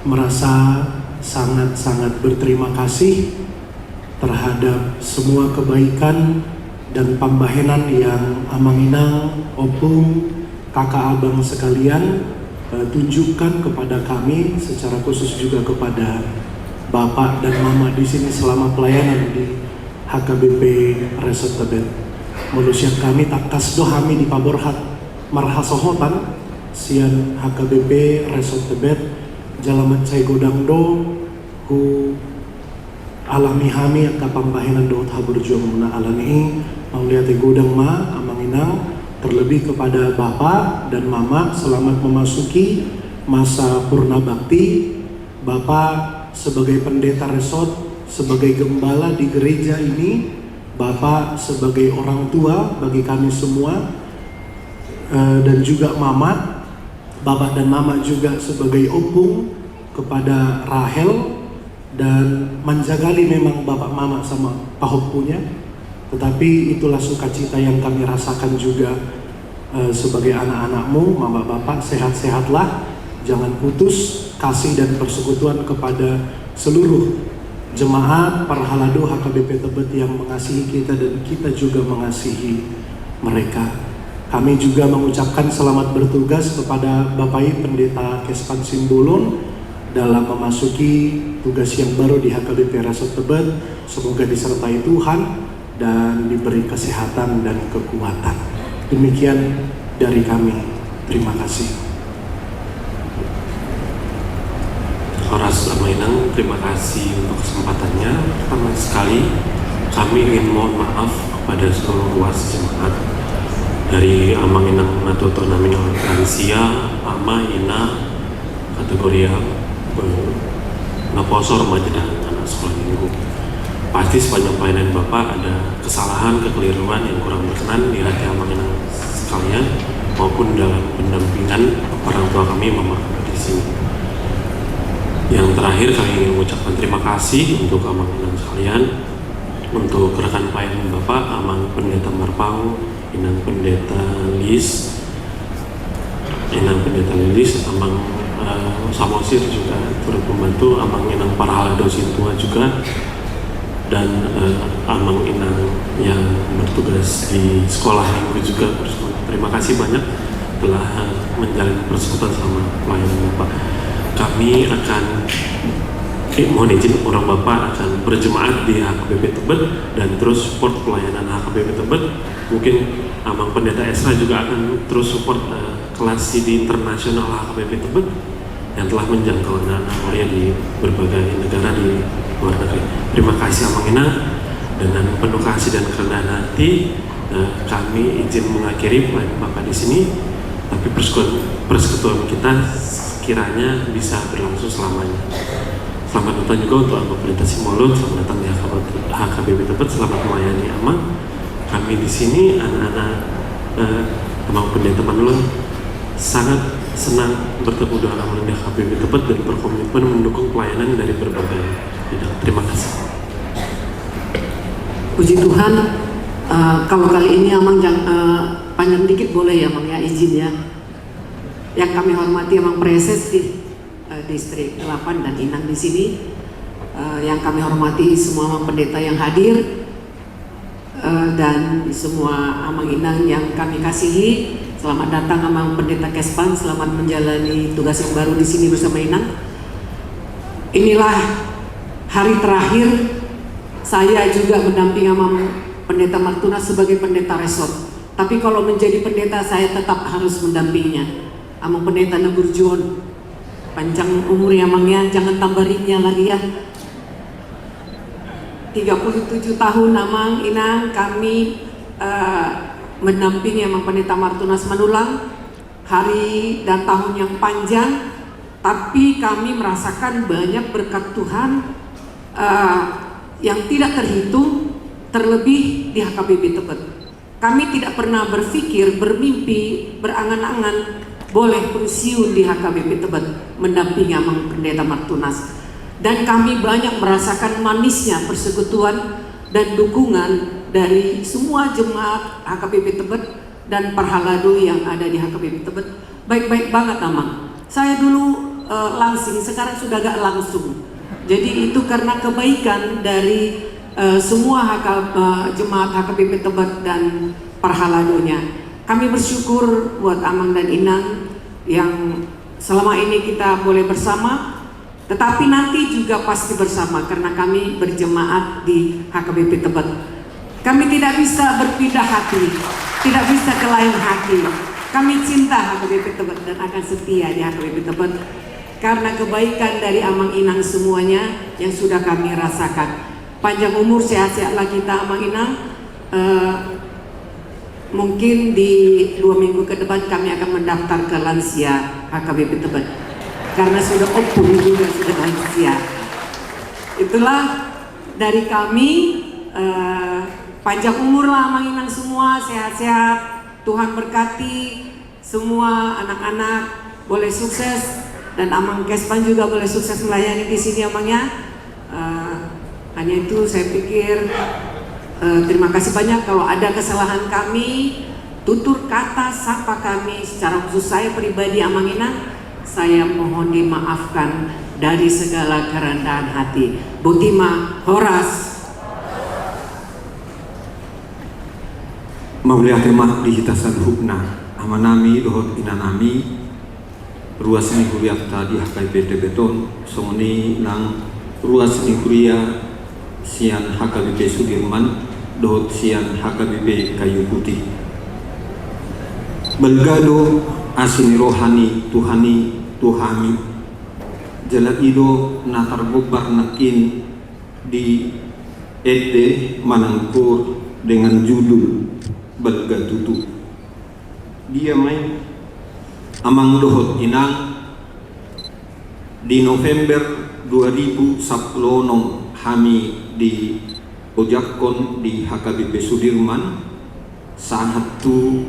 merasa sangat-sangat berterima kasih terhadap semua kebaikan dan pambahenan yang Amang Inang, Opung, kakak abang sekalian, eh, tunjukkan kepada kami, secara khusus juga kepada Bapak dan Mama di sini selama pelayanan di H K B P Resort Tebet. Molo sian hami, tangkas do hami dipaborhat marhasohotan sian H K B P Resort Tebet, jala mansai godang do hu alami hami angka pambahenan dohot haburjuonganmuna. Alani i, mauliate godang ma Amang Inang, terlebih kepada Bapak dan Mama, selamat memasuki masa purna bakti. Bapak sebagai pendeta resort, sebagai gembala di gereja ini, Bapak sebagai orang tua bagi kami semua, eh, dan juga Mama, Bapak dan Mama juga sebagai opung kepada Rahel, dan manjagali memang Bapak Mama sama pahompunya, tetapi itulah sukacita yang kami rasakan juga, eh, sebagai anak-anakmu, Mama, Bapak, sehat-sehatlah, jangan putus kasih dan persekutuan kepada seluruh jemaat parhalado H K B P Tebet yang mengasihi kita dan kita juga mengasihi mereka. Kami juga mengucapkan selamat bertugas kepada Bapak I Pendeta Kespan Simbolon dalam memasuki tugas yang baru di H K B P Resort Tebet. Semoga disertai Tuhan dan diberi kesehatan dan kekuatan. Demikian dari kami. Terima kasih. Horas, Amang Inang, terima kasih untuk kesempatannya. Pertama sekali, kami ingin mohon maaf kepada seluruh ruas jemaat, dari Amang Inang na tuatua nami na lansia, Ama, Ina, kategori A, eh, na poso, remaja, dan anak sekolah minggu. Pasti sepanjang pelayanan Bapak ada kesalahan, kekeliruan yang kurang berkenan di hati Amang Inang sekalian, maupun dalam pendampingan orang tua kami, Mama, di sini. Yang terakhir, kami ingin mengucapkan terima kasih untuk Amang Inang sekalian, untuk rekan pelayanan Bapak, Amang Pendeta Marpaung, Inang Pendeta Lis, Inang Pendeta Lilis, Amang, eh, Samosir juga turut membantu, Amang Inang parhalado sintua juga, dan, eh, Amang Inang yang bertugas di sekolah minggu juga. Terima kasih banyak telah, eh, menjalani persekutuan sama pelayanan Bapak. Kami akan, eh, mohon izin, orang Bapak akan berjemaat di H K B P Tebet dan terus support pelayanan H K B P Tebet. Mungkin Amang Pendeta Esra juga akan terus support, eh, kelas C D internasional H K B P Tebet yang telah menjangkau anak-anak Moria di berbagai negara di luar negeri. Terima kasih, Amang Inang. Dengan penuh kasih dan kerendahan hati, eh, kami izin mengakhiri pelayanan Bapak di sini, tapi persekutuan, persekutuan kita kiranya bisa berlangsung selamanya. Selamat datang juga untuk Amang Pendeta Simbolon, selamat datang di H K B P Tebet, selamat melayani Amang. Kami di sini, anak-anak, eh, Amang Pendeta Manulang, sangat senang bertemu dengan Amang di H K B P Tebet dan berkomitmen mendukung pelayanan dari berbagai bidang. Terima kasih. Puji Tuhan, eh, kalau kali ini Amang jang-, eh, panjang dikit boleh ya, Amang ya, izin ya. Yang kami hormati Amang Praeses di, eh, Distrik delapan dan Inang di sini, eh, yang kami hormati semua Amang Pendeta yang hadir, eh, dan semua Amang Inang yang kami kasihi. Selamat datang Amang Pendeta Kespan, selamat menjalani tugas yang baru di sini bersama Inang. Inilah hari terakhir saya juga mendampingi Amang Pendeta Martunas sebagai pendeta resort. Tapi kalau menjadi pendeta, saya tetap harus mendampinginya. Amang Pendeta na burju on, panjang umur ya, Amang ya, jangan tambah ringnya lagi ya. Tiga puluh tujuh tahun, Amang, Inang, kami, eh, mendampingi Amang Pendeta Martunas Manulang, hari dan tahun yang panjang, tapi kami merasakan banyak berkat Tuhan, eh, yang tidak terhitung, terlebih di H K B P Tebet. Kami tidak pernah berpikir, bermimpi, berangan-angan boleh pensiun di H K B P Tebet mendampingi Amang Pendeta Martunas. Dan kami banyak merasakan manisnya persekutuan dan dukungan dari semua jemaat H K B P Tebet dan parhalado yang ada di H K B P Tebet. Baik-baik banget, Amang. Saya dulu, eh, langsing, sekarang sudah agak langsung. Jadi itu karena kebaikan dari, eh, semua H K, eh, jemaat H K B P Tebet dan parhaladonya. Kami bersyukur buat Amang dan Inang yang selama ini kita boleh bersama, tetapi nanti juga pasti bersama karena kami berjemaat di H K B P Tebet. Kami tidak bisa berpindah hati, tidak bisa ke lain hati. Kami cinta H K B P Tebet dan akan setia di H K B P Tebet karena kebaikan dari Amang Inang semuanya yang sudah kami rasakan. Panjang umur, sehat-sehatlah kita, Amang Inang. Eh, mungkin di dua minggu ke depan kami akan mendaftar ke lansia H K B P Tebet. Karena sudah opung juga, sudah lansia. Itulah dari kami, eh, panjang umurlah Amang Inang semua, sehat-sehat, Tuhan berkati semua anak-anak, boleh sukses, dan Amang Kespan juga boleh sukses melayani di sini, Amang, ya. Eh, hanya itu saya pikir, eh, terima kasih banyak kalau ada kesalahan kami, tutur kata, sapa kami, secara khusus saya pribadi, Amang Inang, saya mohon dimaafkan dari segala kerendahan hati. Boti ma, horas. Mauliate ma di hita saluhutna, amanami dohot inanami, ruas ni hurianta di H K B P Tebet on, songon i nang ruas ni huria sian H K B P Sudirman dohot sian H K B P Kayu Putih. Balga do asi ni roha ni Tuhan i tu hami, jala i do na targombar nangkin di ende manang koor dengan judul Balga Tutu. Dia ma i, Amang dohot Inang, di November dua ribu sampulu onom hami diojakhon di H K B P Sudirman, sahat tu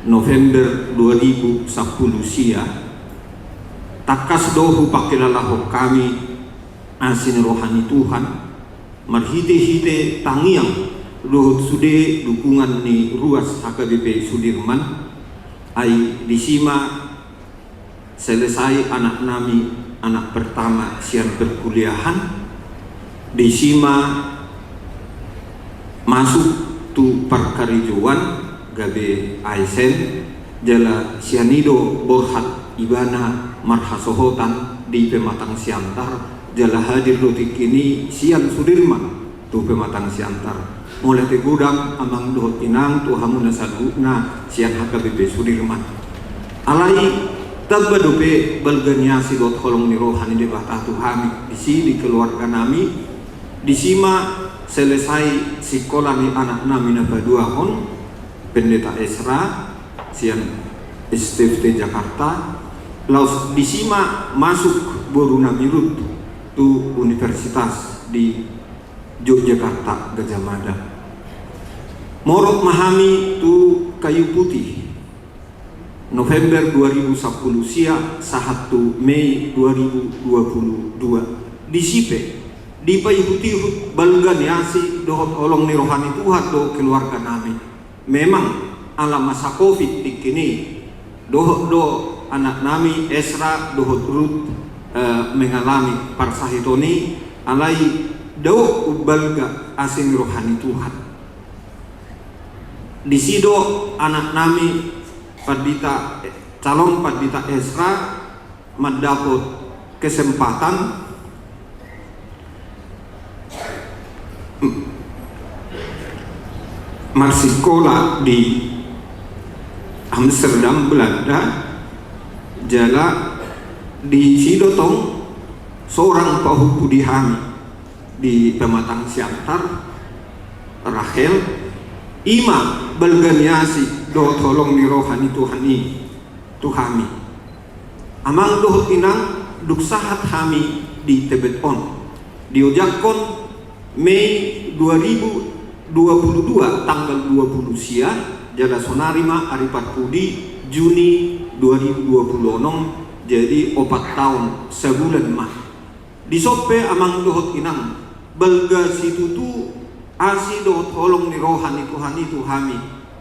November dua ribu sampulu sia, tangkas do hupakilalahon hami asi ni roha ni Tuhan, marhitehite tangiang dohot sude dukungan ni ruas H K B P Sudirman, ai disi ma selesai anaknami anak pertama sian perkuliahan, disi ma masuk tu parkarejoan gabe A S N, jala sian i do borhat ibana marhasohotan di Pematang Siantar, jala hadir do tingki i sian Sudirman tu Pematang Siantar. Mauliate godang Amang dohot Inang tu hamuna saluhutna sian H K B P Sudirman. Alai tamba dope balga ni asi dohot holong ni roha ni Debata tu hami disi di keluarganami, disi ma selesai sikola ni anaknami na paduahon, Pendeta Esra, sian S T F T Jakarta, laos disi ma masuk borunami Rut tu universitas di Yogyakarta Gajah Mada. Morot ma hami tu Kayu Putih, November dua ribu sampulu sia sahat tu Mei dua ribu dua pulu dua. Disi pe dipaihutihut balga ni asi dohot holong ni roha ni Tuhan do keluarganami. Memang ala masa covid tingki i, dohot do anaknami Esra dohot Rut, eh, mengalami parsahiton i, alai dao umbalga asi ni roha ni Tuhan. Disi do anaknami pandita, calon pandita Esra mandapot kesempatan marsikola di Amsterdam, Belanda, jala disi do tong sorang pahompu di hami. di Pematang Siantar, Rahel, i ma balga ni asi dohot holong ni roha ni Tuhan i tu hami. Amang dohot inang, dung sahat hami di Tebet on, diojakhon Mei dua ribu dua puluh dua, tanggal dua puluh sia, jala sonari ma ari parpudi, Juni dua ribu dua puluh onom, jadi opat taon sabulan ma. Dison pe amang dohot inang, balga situtu asi dohot holong ni roha ni Tuhan i tu hami,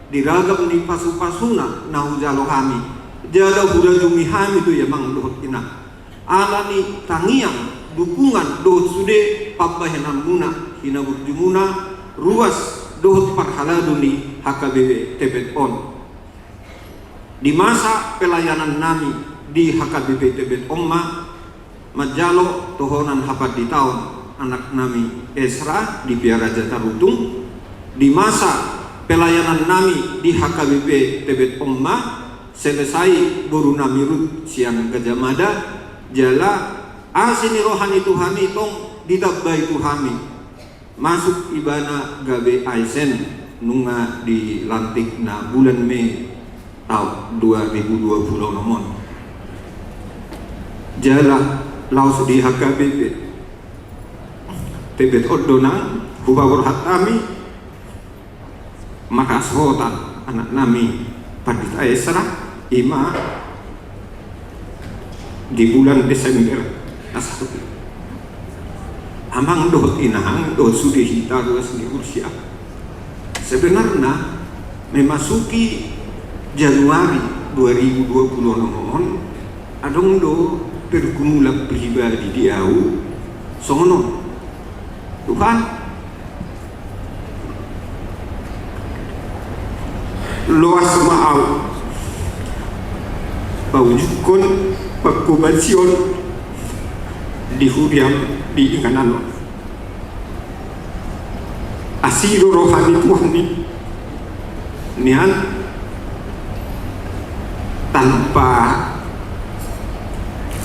di ragam ni pasupasuna na hujalo hami, jala hurajumi hami do i amang dohot inang. Ala ni tangiang, dukungan dohot sude pambahenanmuna, hinaburjumuna, ruas dohot parhalado ni H K B P Tebet on. Di masa pelayanannami di H K B P Tebet on ma manjalo tohonan hapanditaon anaknami Esra di Piaraja Tarutung. Di masa pelayanannami di H K B P Tebet on ma selesai borunami Rut sian Gajah Mada, jala asi ni roha ni Tuhan i tong ditambai tu hami. Masuk ibana gabe A S N, nunga dilantikna bulan Mei taon dua ribu dua puluh onom on. Jala laos di H K B P Tebet on do nang hupaborhat hami marhasohotan anaknami Pandita Esra, i ma di bulan Desember na salpu. Amang dohot inang dohot sude hita ruas ni huria. Sebenarna memasuki Januari dua ribu dua puluh onom on, adong do pergumulan pribadi di au songon on. Tuhan, loas ma au paujukkon pangkobasion di huriam di inganan on. Asi do roha ni Tuhan i nian tanpa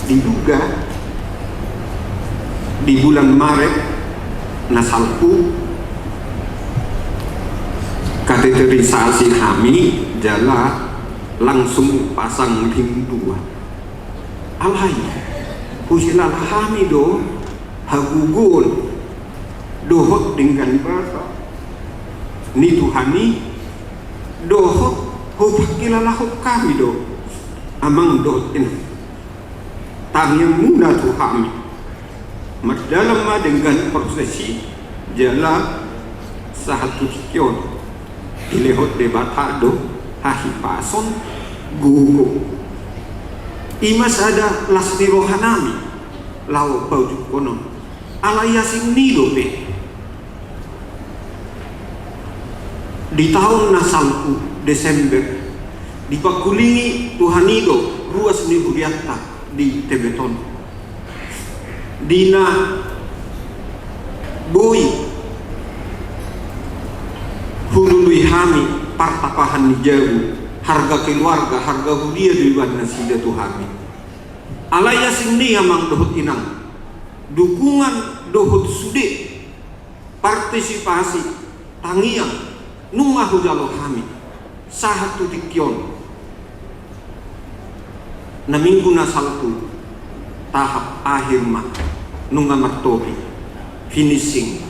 diduga di bulan Maret na salpu kateterisasi hami jala langsung pasang ring dua. Alai huhilala hami do hagogoon dohot denggan basa ni Tuhan i dohot hupangkilalahon hami do amang dohot inang tangiangmuna tu hami. Mardalan ma denggan proses i jala sahat tu tingki on dilehon Debata do hahipason gogo. I ma sada las ni rohanami laho paujukkonon. Alai asing ni dope di taon na salpu Desember dipangkulingi Tuhan i do ruas ni hurianta di Tebet on. Di na boi hulului hami partapahan ni jabu, harga keluarga, harga huria do ibaen nasida tu hami. Alai asing ni amang dohot inang, dukungan dohot sude partisipasi tangiang nunga hujalo hami sahat tu tingki on. Na minggu na salpu tahap akhir ma nunga martopi finishing,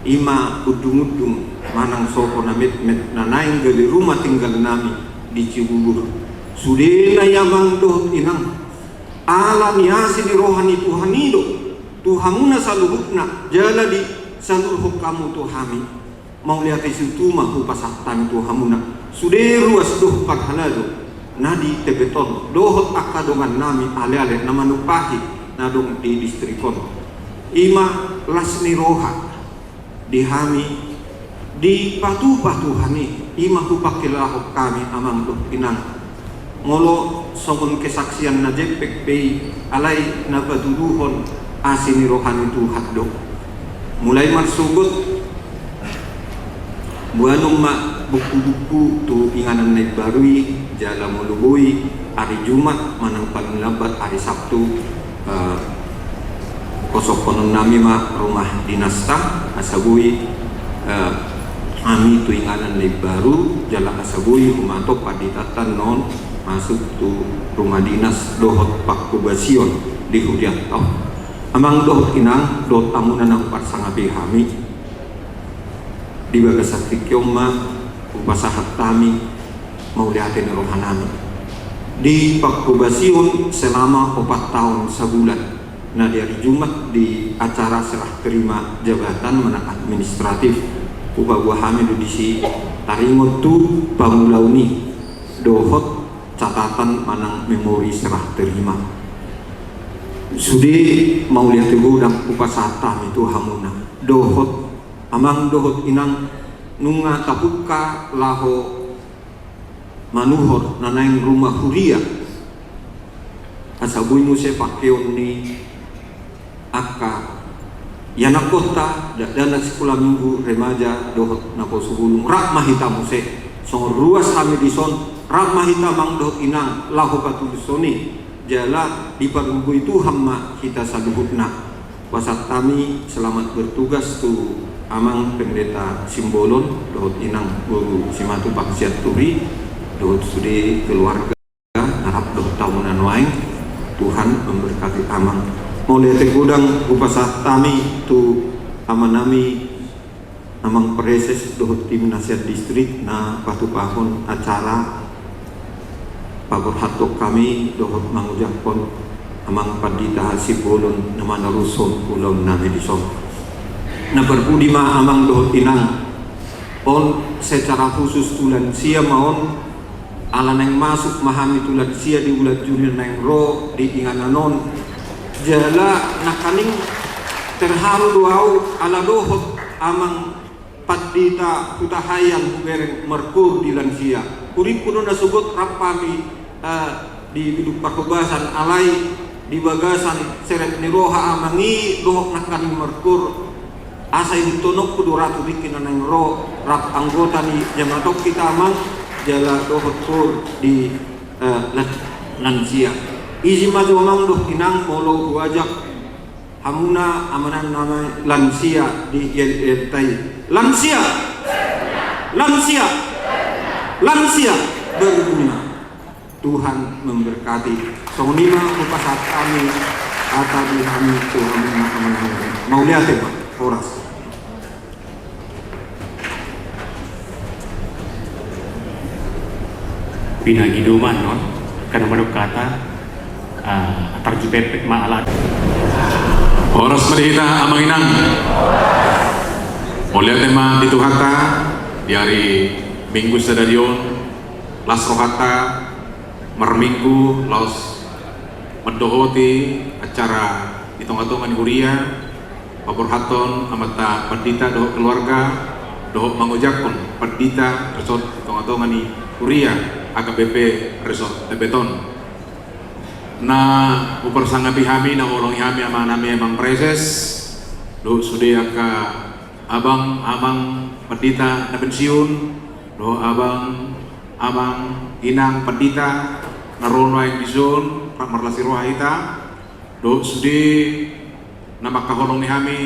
i ma undung-undung manang sopo na metmet na naeng gabe rumah tinggalnami di Cibubur. Sudena i amang dohot inang, ala ni asi ni roha ni Tuhan i do tu hamuna saluhutna jala disalurhon hamu tu hami. Mauliate situtu ma hupasahat hami tu hamuna sude ruas dohot parhalado na di Tebet on dohot angka dongannami aleale na manumpahi na adong di distrik on. I ma las ni roha di hami dipatupa Tuhan i, i ma hupangkilalahon hami amang dohot inang. Molo songon kesaksian na jempek pe i, alai na patuduhon asi ni roha ni Tuhan do. Mulai marsogot boanon ma buku-buku tu inganan na imbaru i, jala molo boi ari Jumat manang paling lambat ari Sabtu, eh, Posokhononnami ma rumah dinasta, asa boi, eh, hami tu inganan na imbaru, jala asa boi humatop panditanta on masuk tu rumah dinas dohot pangkobasion di hurianta on. Amang dohot inang, dohot hamuna na huparsangapi hami, di bagasan tingki on ma hupasahat hami mauliate ni rohanami. Di pangkobasion selama opat taon sabulan, na di ari Jumat di acara serah terima jabatan manang administratif, hupaboa hami do disi taringot tu pangulaon i dohot catatan manang memori serah terima. Sude mauliate godang hupasahat hami tu hamuna dohot amang dohot inang, nunga tapungka laho manuhor na naeng rumah huria, asa boi muse pangkeon ni angka ianakhonta, dakdanak sikola minggu, remaja dohot naposo bulung, rap ma hita muse. Songon ruas hami dison, rap ma hita amang dohot inang laho patulushon i, jala dipargogoi Tuhan ma hita saluhutna. Hupasahat hami selamat bertugas tu amang Pendeta Simbolon dohot inang boru Simatupang Sianturi dohot sude keluarga na rap dohot hamuna nuaeng. Tuhan memberkati amang. Mauliate godang hupasahat hami tu amanami amang Praeses dohot tim na sian distrik na patupahon acara paborhathon hami dohot mangujaphon amang Pandita Simbolon na manarushon ulaonnami dison. Na parpudi ma amang dohot inang, on secara khusus tu lansia ma on, ala naeng masuk ma hami tu lansia di bulan Juni na naeng ro di inganan on. Jala nangkaning terharu do au ala dohot amang Pandita Hutahaean hubereng markoor di lansia. Hurippu do na sogot rap hami, eh, di bidung parhobasan, alai di bagasan serep ni roha amang i dohot nangkaning markoor, asa ihuthononku do ratu tingki na naeng ro rap anggota ni jamaat on hita amang, jala dohot koor di, eh, lan-, lansia. Isi ma jo amang dohot inang molo huajak hamuna amanami lansia di yel-, yeltai. Lansia! Lansia! Lansia! Berguna. Tuhan memberkati. Songon i ma hupasahat hami hata di hami tu hamuna amanami. Mauliate ma. Horas. Pinangidoman non, karena madok hata, ah, tarju pepet ma ala. Horas ma di hita amang inang. Mauliate ma di Tuhanta, di ari Minggu sadari on, las rohanta, marminggu, laos mandohoti acara di tonga-tonga ni huria, paborhathon amanta pandita dohot keluarga, dohot mangojakhon pandita resort di tonga-tonga ni huria H K B P Resort Tebet on. Na huparsangapi hami, na huolongi hami amanami amang Praeses, dohot sude angka abang, amang pandita na pensiun, dohot abang, amang, inang pandita na ro nuaeng dison, rap marlas ni roha hita, dohot sude na mangkaholongi hami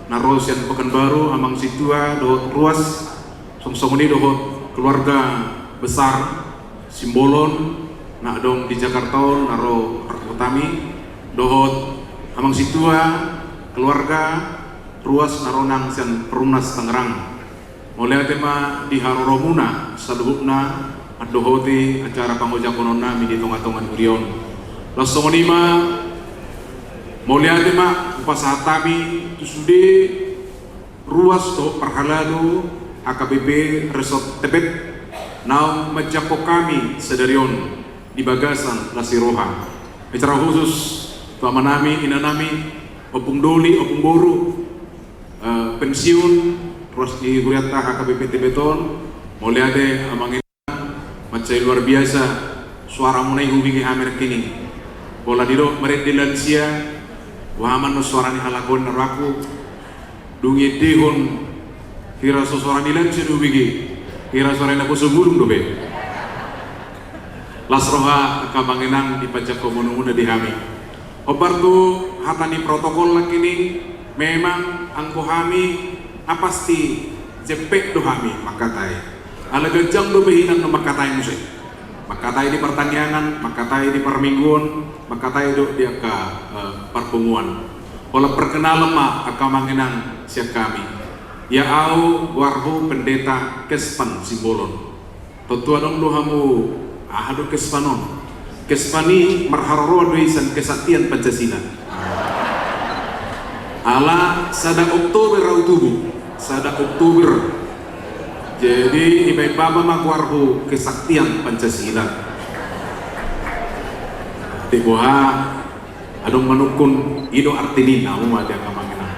na ro sian Pekanbaru, amang sintua dohot ruas, songon i dohot keluarga besar Simbolon na adong di Jakarta on na ro rap hami, dohot amang sintua, keluarga, ruas na ro nang sian Perumnas Tangerang. Mauliate ma di haroromuna saluhutna mandohoti acara pangojakhononnami di tonga-tonga ni huria on. Laos songon i ma, mauliate ma hupasahat hami tu sude ruas dohot parhalado H K B P Resort Tebet naung manjangkon hami sadari on di bagasan las ni roha. Secara khusus tu amanami, inanami, ompung doli, ompung boru, eh, pensiun, ruas di hurianta H K B P Tebet on, mauliate amang inang, mansai luar biasa suaramuna i hubege hami nangkining. Pola didok marende lansia, boha ma annon suara ni halak on na rohangku, dung iendehon hira so suara ni lansia do hubege, hira suara ni naposo bulung dope. Las roha angka amang inang di panjangkonmuna di hami. Hombar tu Hata ni protokol nangkining, memang anggo hami, ah, pasti jempek do hami mangkatai. Ala ganjang dope hinan do mangkatai muse. Mangkatai di partangiangan, mangkatai di parmingguon, mangkatai do di angka, eh, parpunguan. Holan perkenalan ma angka amang inang sian hami. Ia au goarhu Pendeta Kespan Simbolon. Tontu adong do hamu, aha do Kespan on? Kespan i marharoroan do i sian kesaktian Pancasila. Ala sada Oktober au tubu, sada Oktober. Jadi, ibaen bapa ma goarhu kesaktian Pancasila. Di boha, adong manungkun, i do arti ni na, hamu ma di angka amang inang.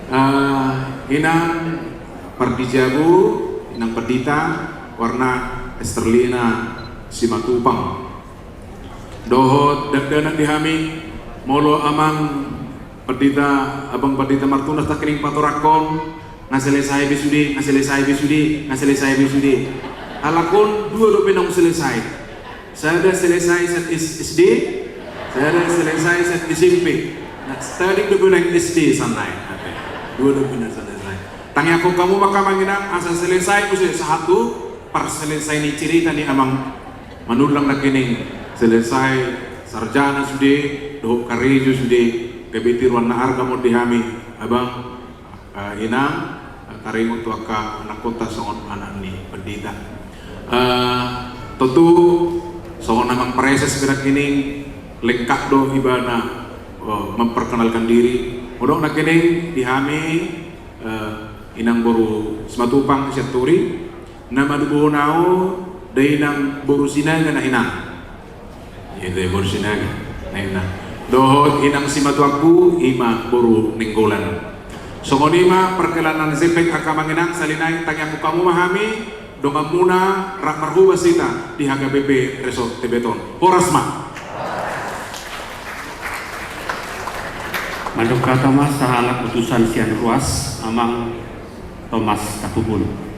Eh, inang Pardijabu, inang Pendeta, goarna Esterlina Simatupang. Dohot dakdanak di hami, molo amang Pendeta, abang Pendeta Martunas nangkining patoranghon, nga selesai be sude, nga selesai be sude, nga selesai be sude. Halak on dua dope naung selesai. Sada selesai sian S-, SD, sada selesai sian SMP. Nah, tading dope naeng SD sian nai. Dua dope naeng selesai. Tangiangkon hamu ma angka amang inang, asa selesai muse sahat tu parselesai ni cerita ni amang Manullang nangkining, selesai sarjana sude, dohot karejo sude, gabe tiruan na arga ma on di hami, abang, eh, inang, eh, taringot tu angka anakkonta songon anak ni Pendeta. Eh, tontu, songon amang praeses pe nangkining, lengkap do ibana, eh, memperkenalkan diri. Molo nangkining di hami, eh, inang boru Simatupang sian Turi, na madubohon au, da inang boru Sinaga na inang. Ito i boru Sinaga na inang. Dohot inang simatuangku, i ma boru Nainggolan. Songon i ma parkenalan na jempek angka amang inang, sahali nai tangiangkon hamu ma hami, donganmuna rap marhobas hita di H K B P Resort Tebet on. Horas ma. Mandok hata ma sahalak utusan sian ruas, amang Tomas Tapupulu.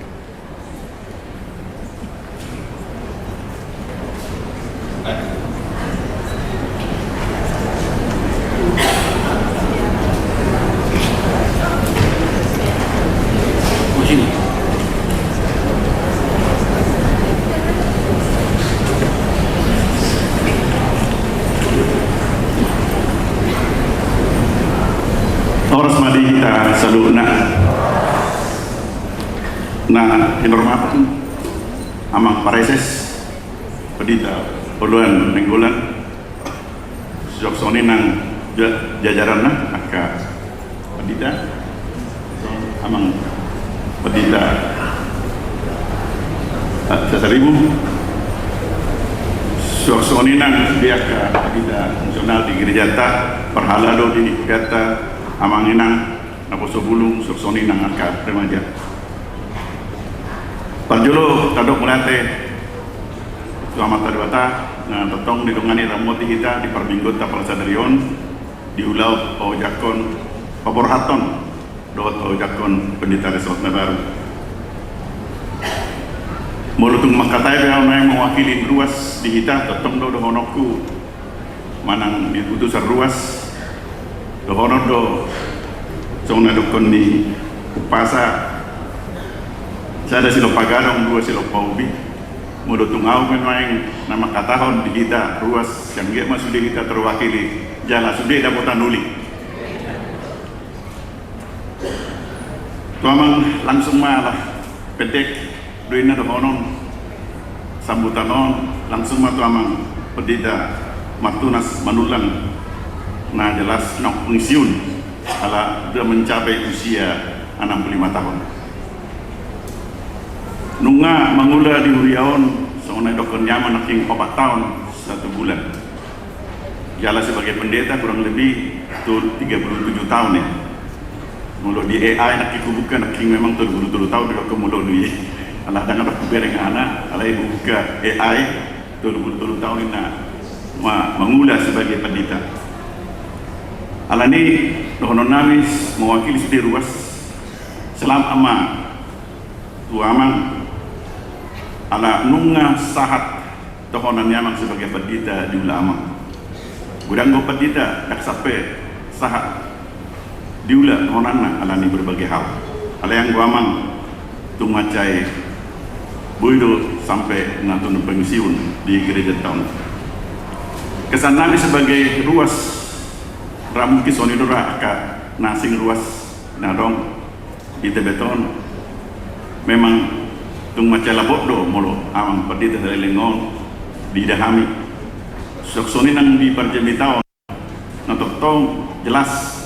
Horas ma di hita saluhutna. Na hinormatan amang praeses, Pendeta Oloan Nainggolan, suang songon i nang ja-, jajaranna, angka pendeta, amang pendeta, eh, Sasaribu, suang songon i nang di angka pendeta fungsional di gerejata, parhalado di gerejata, amang inang naposo bulung, suang songon i nang angka remaja. Parjolo tadok mauliate tu Amanta Debata, na tongtong didongani ramoti hita di parmingguonta parsadari on, di ulaon paojakhon, paborhathon dohot paojakhon pendeta resort na baru. Molo tung mangkatai pe au nuaeng mewakili ruas di hita, tongtong do dohononku manang di utusan ruas, dohonon do songon na didokkon ni umpasa, sada silompa gadong, dua silompa ubi. Molo tung au pe nuaeng na mangkatahon di hita ruas, sai anggiat ma sude hita terwakili jala sude dapotan uli. Tu amang, langsung ma, ala pendek do inna dohonon sambutan on, langsung ma tu amang Pendeta Martunas Manullang, na jelas naung pensiun ala sudah mencapai usia enam puluh lima tahun. Nunga mangula di huria on, songon na didokkon ni amang, nangkin opat tahun satu bulan. Jala sebagai pendeta kurang lebih tu-, tiga puluh tujuh tahun, ya. Molo di A I nangkin hubuka, nangkin memang tolu puluh tolu tahun didokkon molo di, ala ndang adong hubereng hana, alai hubuka A I, tolu puluh tolu tahun inna ma-, mangula sebagai pendeta. Alani dohonon nami mewakili sude ruas, selamat ma tu amang, ala nunga sahat dohonon ni amang sebagai pendeta di ulaon amang. Godang do pendeta, ndang sampe sahat diula honanna alani berbagai hal. Alai anggo amang tung mansai boi do sampe na tu na pensiun di gereja ta on. Kesan nami sebagai ruas, ra mungkin songon i do ra angka na asing ruas na adong di Tebet on. Memang tung mansai labot do molo amang pandita saleleng on diida hami. Songon i nang di parjamita on na tongtong jelas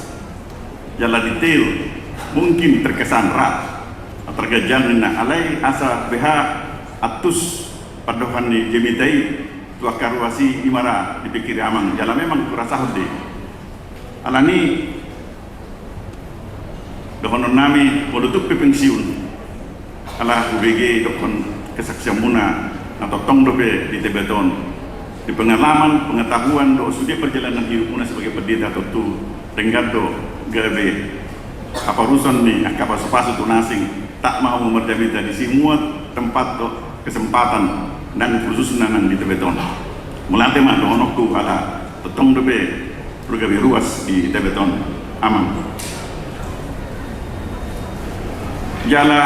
jala detail, mungkin terkesan ra targanjang ninna, alai asa beha antus pandohan ni jamita i tu angka ruas i, i ma ra dipikiri amang jala memang hurasahon do i. Alani dohonon nami molo tung pe pensiun, ala hubege dohon kesaksianmuna na tongtong dope di Tebet on, di pengalaman, pengetahuan dohot sude perjalanan hidupmuna sebagai pendeta, tontu denggan do gabe haporusan ni angka pasupasu tu na asing, tak mau marjamita di semua tempat dohot kesempatan, nang khususna nang di Tebet on. Mauliate ma dohononku ala tongtong dope gabe ruas di Tebet on amang. Jala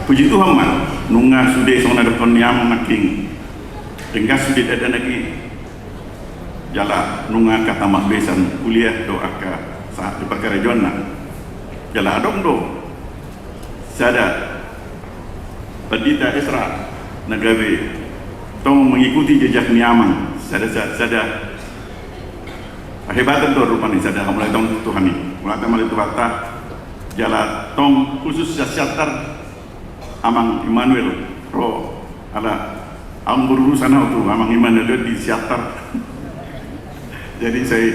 puji Tuhan ma, nunga sude songon na dohonon ni amang nangkin, denggan sude dakdanak i. Jala nunga angka tamat besan kuliah dohot angka sahat di parkarejoanna. Jala adong do sada Pandita Esra na gabe tong mengikuti jejak ni amang, sada, sada, sada hahebatan do rupani, sada hamuliateon Tuhan i. Mauliate ma di Tuhanta. Jala tong khusus Siantar, amang Immanuel ro, ala aung berurusan au tu amang Immanuel di Siantar. Jadi sai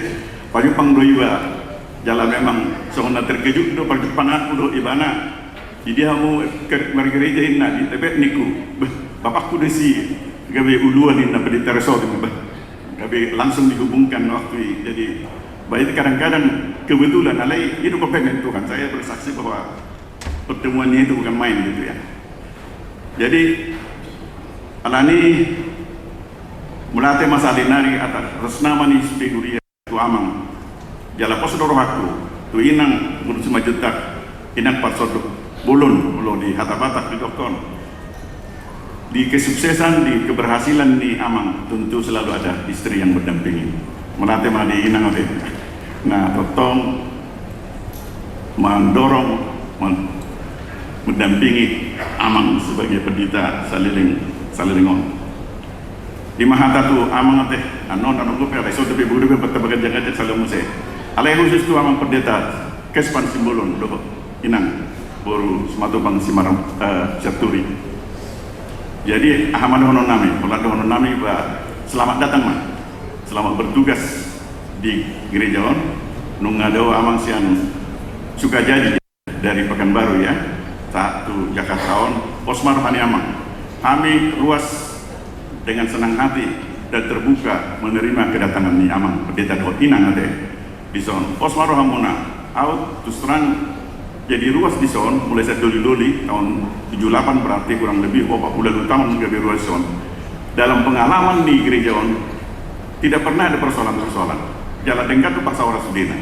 pajumpang do iba. Jala memang songon na terkejut do parjumpanganku dohot ibana. Di dia hamu margereja inna di Tebet ningku. Beh, bapakku do disi gabe uluan inna, pendeta resort inna, beh. Gabe langsung dihubungkan waktu i. Jadi bah, itu kadang-kadang kebetulan, alai i do pembentuk Tuhan. Saya bersaksi bahwa pertemuan itu bukan main gitu ya. Jadi alani mauliate ma sahali nari atas resna ma ni sude huria tu amang. Jala pos do rohangku tu inang, Guru Simanjuntak, inang parsonduk bolon, molo di hata Batak didokkon, di kesuksesan, di keberhasilan ni amang tentu selalu ada istri yang mendampingi. Mauliate ma di inang ate na tongtong mendorong, men-, mendampingi amang sebagai pendeta saleleng, saleleng on. Di ma hata tu amang ate, annon, annon gope, alai so dope buru dope, betta bagan jaga salo muse. Alai khusus tu amang pendeta Kespan Simbolon dohot inang boru Simatupang Simaram, eh, Sianturi. Jadi aha ma dohonon nami? Molo dohonon nami bah, selamat datang ma, selamat bertugas di gereja on. Nunga dao amang sian Sukajadi dari Pekanbaru ya, sahat tu Jakarta on, pos ma roha ni amang. Hami ruas dengan senang hati dan terbuka menerima kedatangan ni amang pendeta dohot inang ate dison. Pos ma rohamuna. Au terus terang jadi ruas dison mulai sian doli-doli tahun tujuh delapan, berarti kurang lebih opat puluh lima tahun gabe ruas dison. Dalam pengalaman di gereja on tidak pernah ada persoalan-persoalan. Jala denggan do pasaoran sudena.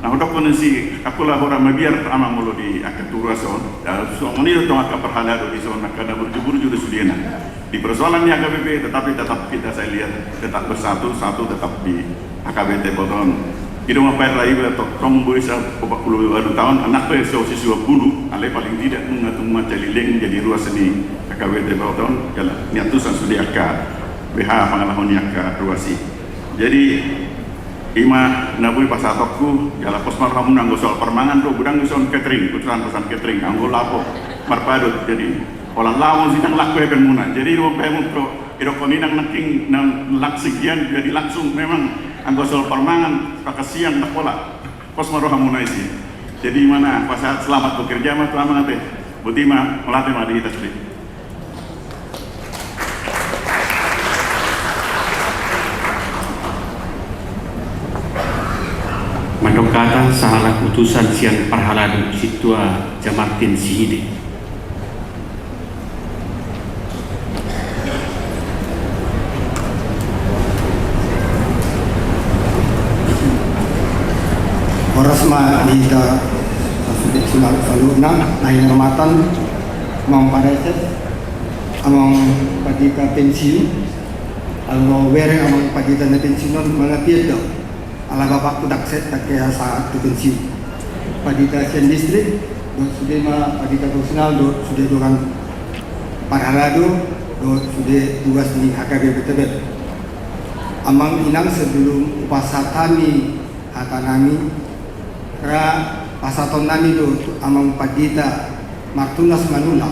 Na hudokkon ni si, angkup la hora mabiar amang molo di angka tu ruas on. Songon i do tong angka parhalado dison, angka na burju-burju do sudena. Di persoalan ni H K B P, tetapi tetap kita, saya lihat, tetap bersatu, satu tetap di H K B P Tebet on. I do mambaen ra iba tong, tong boi sa opat puluh lima tahun, anak pe so sisua pulu, alai paling tidak nunga tung mansai leleng jadi ruas ni H K B P Tebet on, jala niantusan sude angka B H pangalaho ni angka ruas i. Jadi i ma na boi pasahatonku, jala pos ma rohamuna. Anggo soal parmangan do, godang dison catering, urusan, urusan catering, anggo lapo marpadot, jadi holan laho sidang laku hepengmuna. Jadi i do hepengmuna, idokkon inang nangkin nang langsing hian, jadi langsung memang anggo soal parmangan, pakasian, ndang pola. Pos ma rohamuna disi. Jadi i ma na pasahat selamat bekerja ma tu amang ate. Boti ma, mauliate ma di hita sude. Mandok hata sahalak utusan sian parhalado, Sintua Jamartin Sihide. Horas ma di hita saluhutna, na hinarmatan, amang pareses, amang pandita pensiun, alai bereng amang pandita na pensiun on mangapian do. Ala bapakku dakset, dakket sahat tu pensiun. Pandita sian distrik, dohot sude ma pandita profesional, dohot sude dongan parhalado, dohot sude ruas ni H K B P Tebet. Amang inang, sebelum hupasahat hami hata nami, ra pasahaton nami do tu amang pandita Martunas Manullang,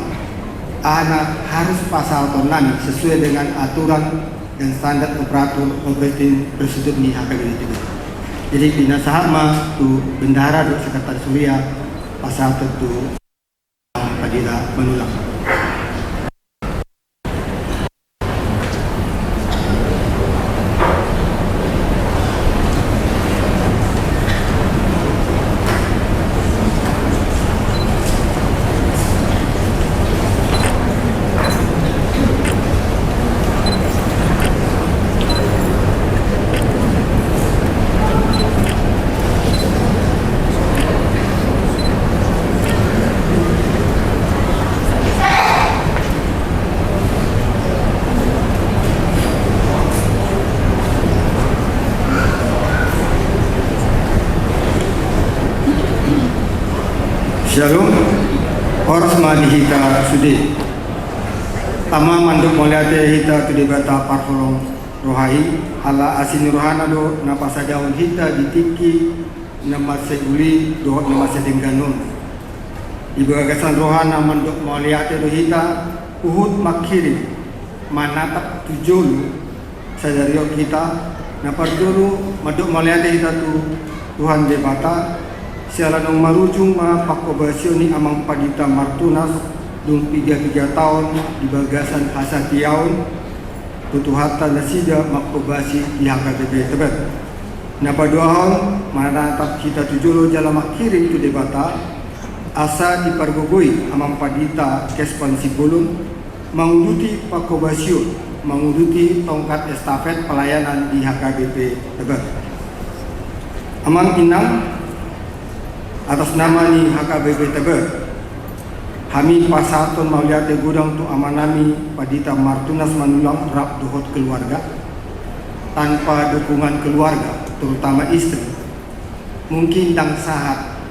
aha na harus pasahaton nami sesuai dengan aturan dan standar operator operating procedure ni H K B P Tebet. Jadi pinasahat ma tu bendahara dohot sekretaris huria pasahaton tu pandita Manullang. Syalom. Horas ma di hita sude. Tama, mandok mauliate hita tu Debata parholong roha i, ala asi ni rohana do na pasadahon hita di tingki na mansai uli dohot na mansai denggan on. Di bagasan rohana mandok mauliate do hita, huhut manghirim manatap tu jolo sadari on hita. Na parjolo mandok mauliate hita tu Tuhan Debata, siala naung marujung ma panghobasion ni amang pandita Martunas dung piga-piga taon di bagasan hasatiaon tu Tuhanta nasida manghobasi di H K B P Tebet. Na paduahon, manatap hita tu jolo jala manghirim tu Debata, asa dipargogoi amang pandita Kespan Simbolon manguduti panghobasion, manguduti tongkat estafet pelayanan di H K B P Tebet. Amang inang, atas nama ni H K B P Tebet, hami pasahathon mauliate godang tu amanami Pandita Martunas Manullang rap dohot keluarga, tanpa dukungan keluarga, terutama istri, mungkin ndang sahat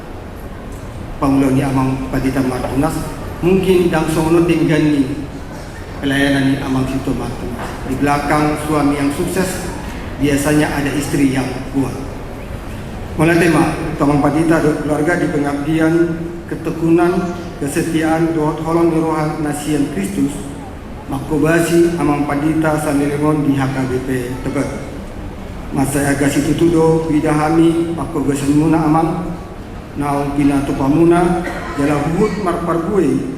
paulahon ni amang Pandita Martunas, mungkin ndang songon on denggan ni pelayanan ni amang Situmorang. Di belakang suami yang sukses, biasanya ada istri yang kuat. Mauliate ma tu amang pandita dohot keluarga di pengabdian, ketekunan, kesetiaan dohot holong ni roha na sian Kristus, manghobasi amang pandita saleleng on di H K B P Tebet. Mansai angka situtu do huida hami panghobasionmuna amang, naung pinatupamuna, jala huhut marpargui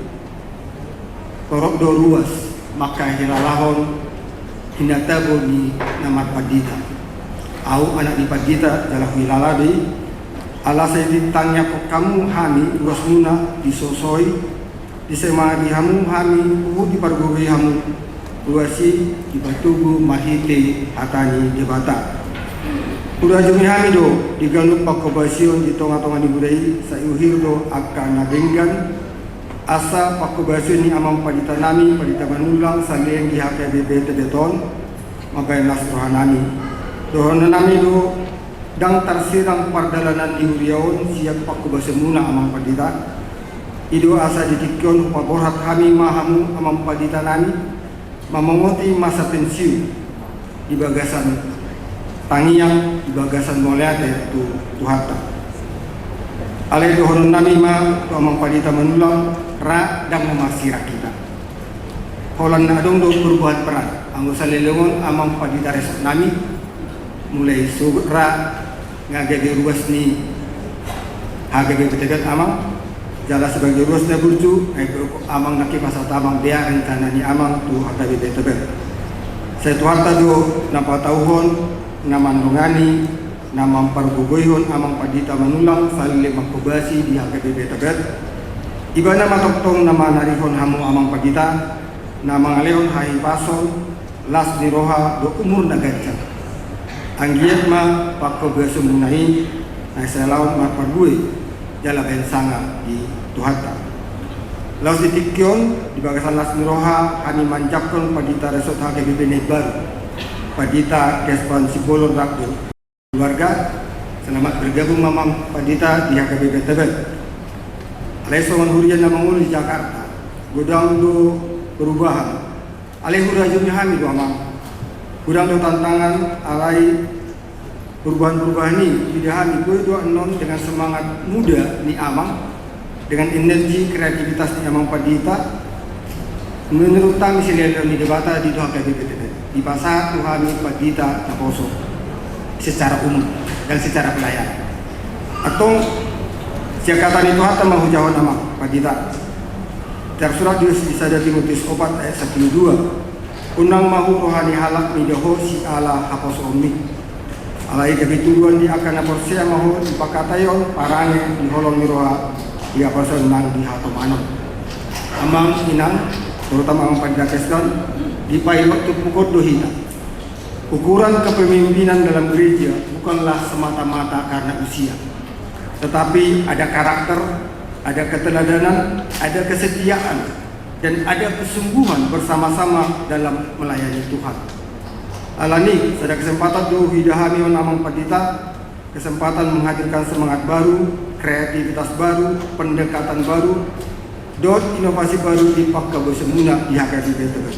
torop do ruas mangkahilalahon hinatabo ni na marpandita. Ahu anak ni pandita jala huhilala do i, ala sai ditangiangkon hamu hami ruasmuna, disosoi, disemangati hamu hami, huhut dipargogoi hamu ruas i dipatubu marhite hata ni Debata. Hurajumi hami do di ganup panghobasion di tonga-tonga ni huria i, sai huhil do angka na denggan, asa panghobasion ni amang panditanami, Pandita Manullang, saleleng di H K B P Tebet on mambahen las rohanami. Dohononnami do, ndang tarsirang pardalanan ni huria on sian panghobasionmuna amang pandita. I do asa di tingki on hupaborhat hami ma hamu amang panditanami, mamongoti masa pensiun di bagasan tangiang, di bagasan mauliate tu Tuhanta. Alai dohononnami ma tu amang pandita Manullang, ra ndang na marsirang hita. Holan na adong do perubahan peran, anggo saleleng on amang pandita resort nami, mulai sogot ra nga gabe ruas ni H K B P Tebet amang, jala sebagai ruas na burju, ai pe amang nangkin pasahat amang bea rencana ni amang tu H K B P Tebet. Sai Tuhanta do na patauhon, na mandongani, na mampargogoihon amang pandita Manullang saleleng manghobasi di H K B P Tebet. Ibana ma tongtong na manarihon hamu amang pandita, na mangalehon hahipason, las ni roha dohot umur na ganjang. Anggiat ma panghobasionmuna i na sai laon marparbue jala bahen sanga di Tuhanta. Laos di tingki on, di bagasan las ni roha hami manjangkon pandita resort H K B P na imbaru, Pandita Kespan Simbolon rap dohot keluarga. Selamat bergabung ma amang pandita di H K B P Tebet. Alai songon huria na mangolu di Jakarta, godang do perubahan. Alai hurajumi hami do amang. Godang do tantangan, alai perubahan-perubahan i, huida hami boi do annon dengan semangat muda ni amang, dengan energi kreativitas ni amang pandita, menurut hami silehon ni Debata di H K B P Tebet, dipasahat tu hami pandita naposo secara umum dan secara pelayanan. Antong sian hata ni Tuhanta ma hujahahon amang pandita. Tarsurat di sada Timoteus opat ayat sampulu dua. Unang ma hu roha ni halak mida ho siala haposoonmi. Alai gabe tuduran di angka na porsea ma ho di pangkataion, parange, di holong ni roha, di haporseaon nang di hatomanon. Amang inang, terutama amang pandita Kespan, dipailhon turpuk on do hita. Ukuran kepemimpinan dalam gereja bukanlah semata-mata karena usia, tetapi ada karakter, ada keteladanan, ada kesetiaan, dan ada kesungguhan bersama-sama dalam melayani Tuhan. Alani, sada kesempatan do huida hami on amang pandita, kesempatan menghadirkan semangat baru, kreativitas baru, pendekatan baru, dohot inovasi baru di pangkobasionmuna di H K B P Tebet.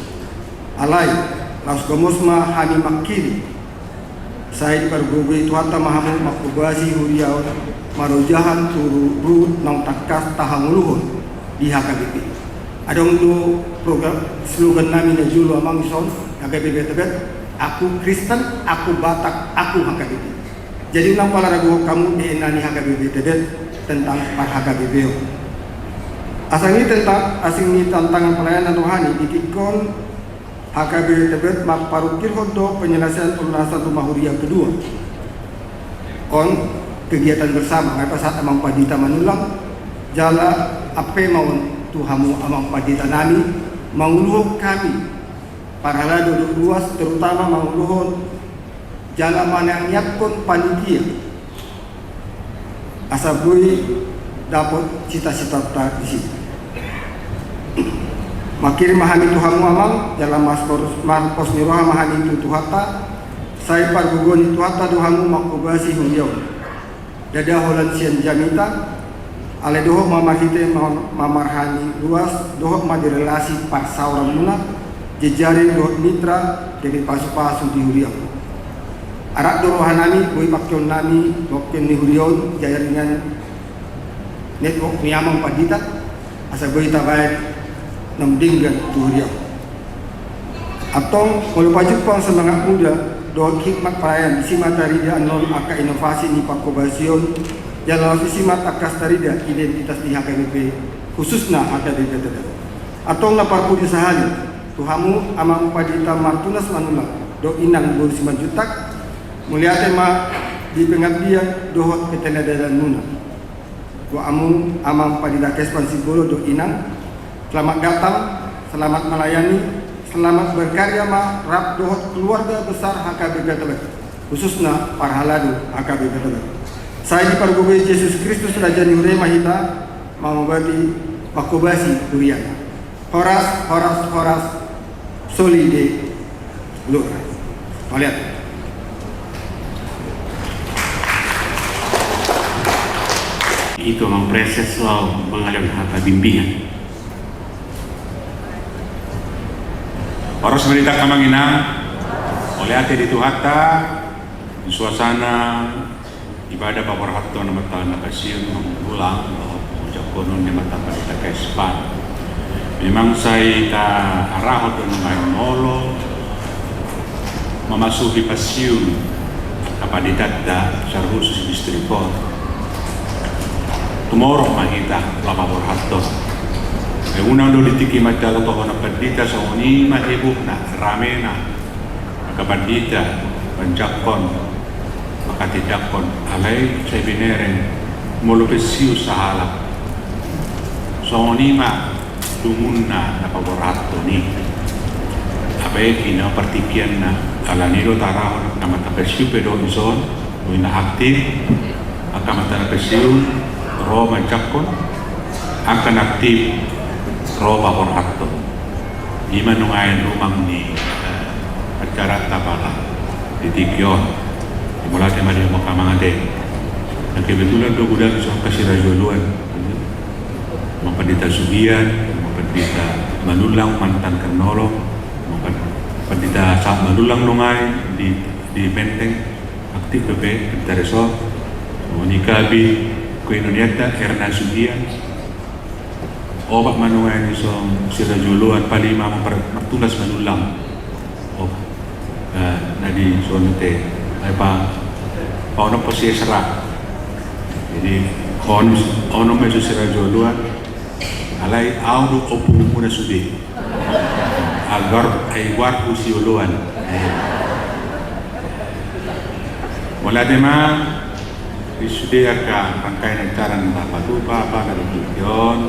Alai, laos gomos ma hami manghirim. Sai dipargogoi Tuhanta ma hamu mangkobasi huria on marojahan tu ruhut naung tangkas tahangoluhon di H K B P. Adong do program, slogan nami na jolo amang dison, H K B P Tebet, "Aku Kristen, aku Batak, aku H K B P." Jadi unang pala ragu hamu di na ni H K B P Tebet tentang par-H K B P on. Asing ni tentang, asing ni tantangan pelayanan rohani di tingki on, H K B P Tebet mamparungkilhon do penyelesaian pelunasan rumah huria kedua. On kegiatan bersama, nga pe sahat amang pandita manulang, jala ampe ma on tu hamu amang pandita nami, manguluhon hami parhalado dohot ruas, terutama manguluhon jala manangiangkon panitia asa boi dapot cita-citanta disi. Manghirim ma hami tu hamu amang, jala marpos, marpos ni roha ma hami tu Tuhanta, sai pargogoi ni Tuhanta do hamu mangkobasi huria on. Ndada holan sian jamita, alai dohot ma marhite ma-, mamarhani ruas, dohot ma di relasi parsaoranmuna, jejaring dohot mitra, gabe pasu-pasu di huria on. Arap do rohanami, boi pangkeonnami, pangkeon ni huria on, jaringan network ni amang pandita, asa boi tabaen naung denggan tu huria on. Antong, molo pajumpang semangat muda dohot hikmat pelayanan, disi ma tarida annon angka inovasi ni pangkobasion, jala laos disi ma tangkas tarida identitas ni H K B P, khususna H K B P Tebet. Antong na parpudi sahali, tu hamu amang pandita Martunas Manula dohot inang boru Simanjuntak, mauliate ma di pengabdian dohot keteladanan muna. Buat hamu amang pandita Kespan Simbolon dohot inang, selamat datang, selamat melayani, selamat berkarya ma rap dohot keluarga besar H K B P Tebet, khususna parhalado H K B P Tebet. Sai dipargogoi Jesus Kristus Raja ni huria i ma hita, mamobati, mangkobasi huriana. Horas, horas, horas. Soli Dei Lura. Mauliate. Itu amang praeses laho mangalehon hata bimbingan. Horas ma di hita amang inang. Mauliate di Tuhanta, di suasana ibadah paborhathon ni amanta na pansio, mangulang, mangulang jangkonon ni amanta pandita Kespan. Memang sai taarahon do nuaeng molo mamasuhi pansio angka panditanta, secara khusus distrikon. Tumorong ma hita laho paborhathon. Unang do di tingki manjalo tohonan pandita, songon i ma hebohna, ramena angka pandita manjangkon, manghatindanghon, alai sai binereng molo pansio sahalak. Songon i ma dungunna na paborhathon i. Apalagi na partingkianna, alani do taarahon, na mata pansio pe do dison, boi na aktif. Angka mantan pensiun ro manjangkon, angka na aktif ro paborhathon. Ima nuaeng rumang ni, eh, acaranta pala di tingki on. Mauliate ma di hamu angka amang ate. Na kebetulan do godang dison angka siraja oloan. Amang Pandita Sugian, Amang Pandita Manullang mantan Kernolong, Amang Pan-, Pandita Sahat Manullang nuaeng di, di Menteng, aktif dope Pandita dison. Songon i Kabid, koinonianta Erna Sugian, opat ma nuaeng dison siraja oloan, palima Amang Par-, Martunas Manullang. Oh, eh, na dison ate, ai pa, paonomhon si Esra. Jadi, on-, onom ma dison siraja oloan, alai ahu do ompungmuna sude. Agar, ai goarhu si oloan. Eh. Mauliate ma, di sude angka rangkaian acara na marpatupa, apa, na di tingki on,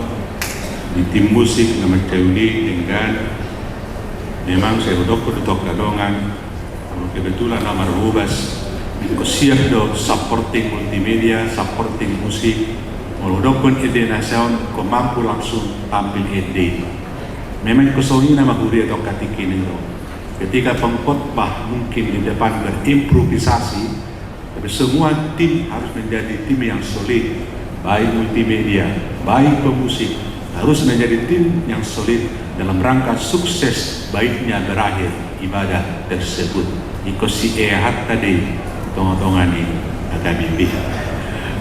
di tim musik na mancauli, denggan. Memang sai hudokkon do tu angka dongan, molo kebetulan ahu marhobas, ingkon siap do supporting multimedia, supporting musik. Molo hudokkon ende na saon, ingkon mampu langsung tampil ende. Memang ingkon songon i nama huria tu angka tingki ni ro. Ketika pengkhotbah mungkin di depan berimprovisasi, tapi semua tim harus menjadi tim yang solid, baik multimedia, baik pemusik, harus menjadi tim yang solid dalam rangka sukses baiknya berakhir ibadah tersebut. Ingkon siehat tadi tonga-tonga ni H K B P.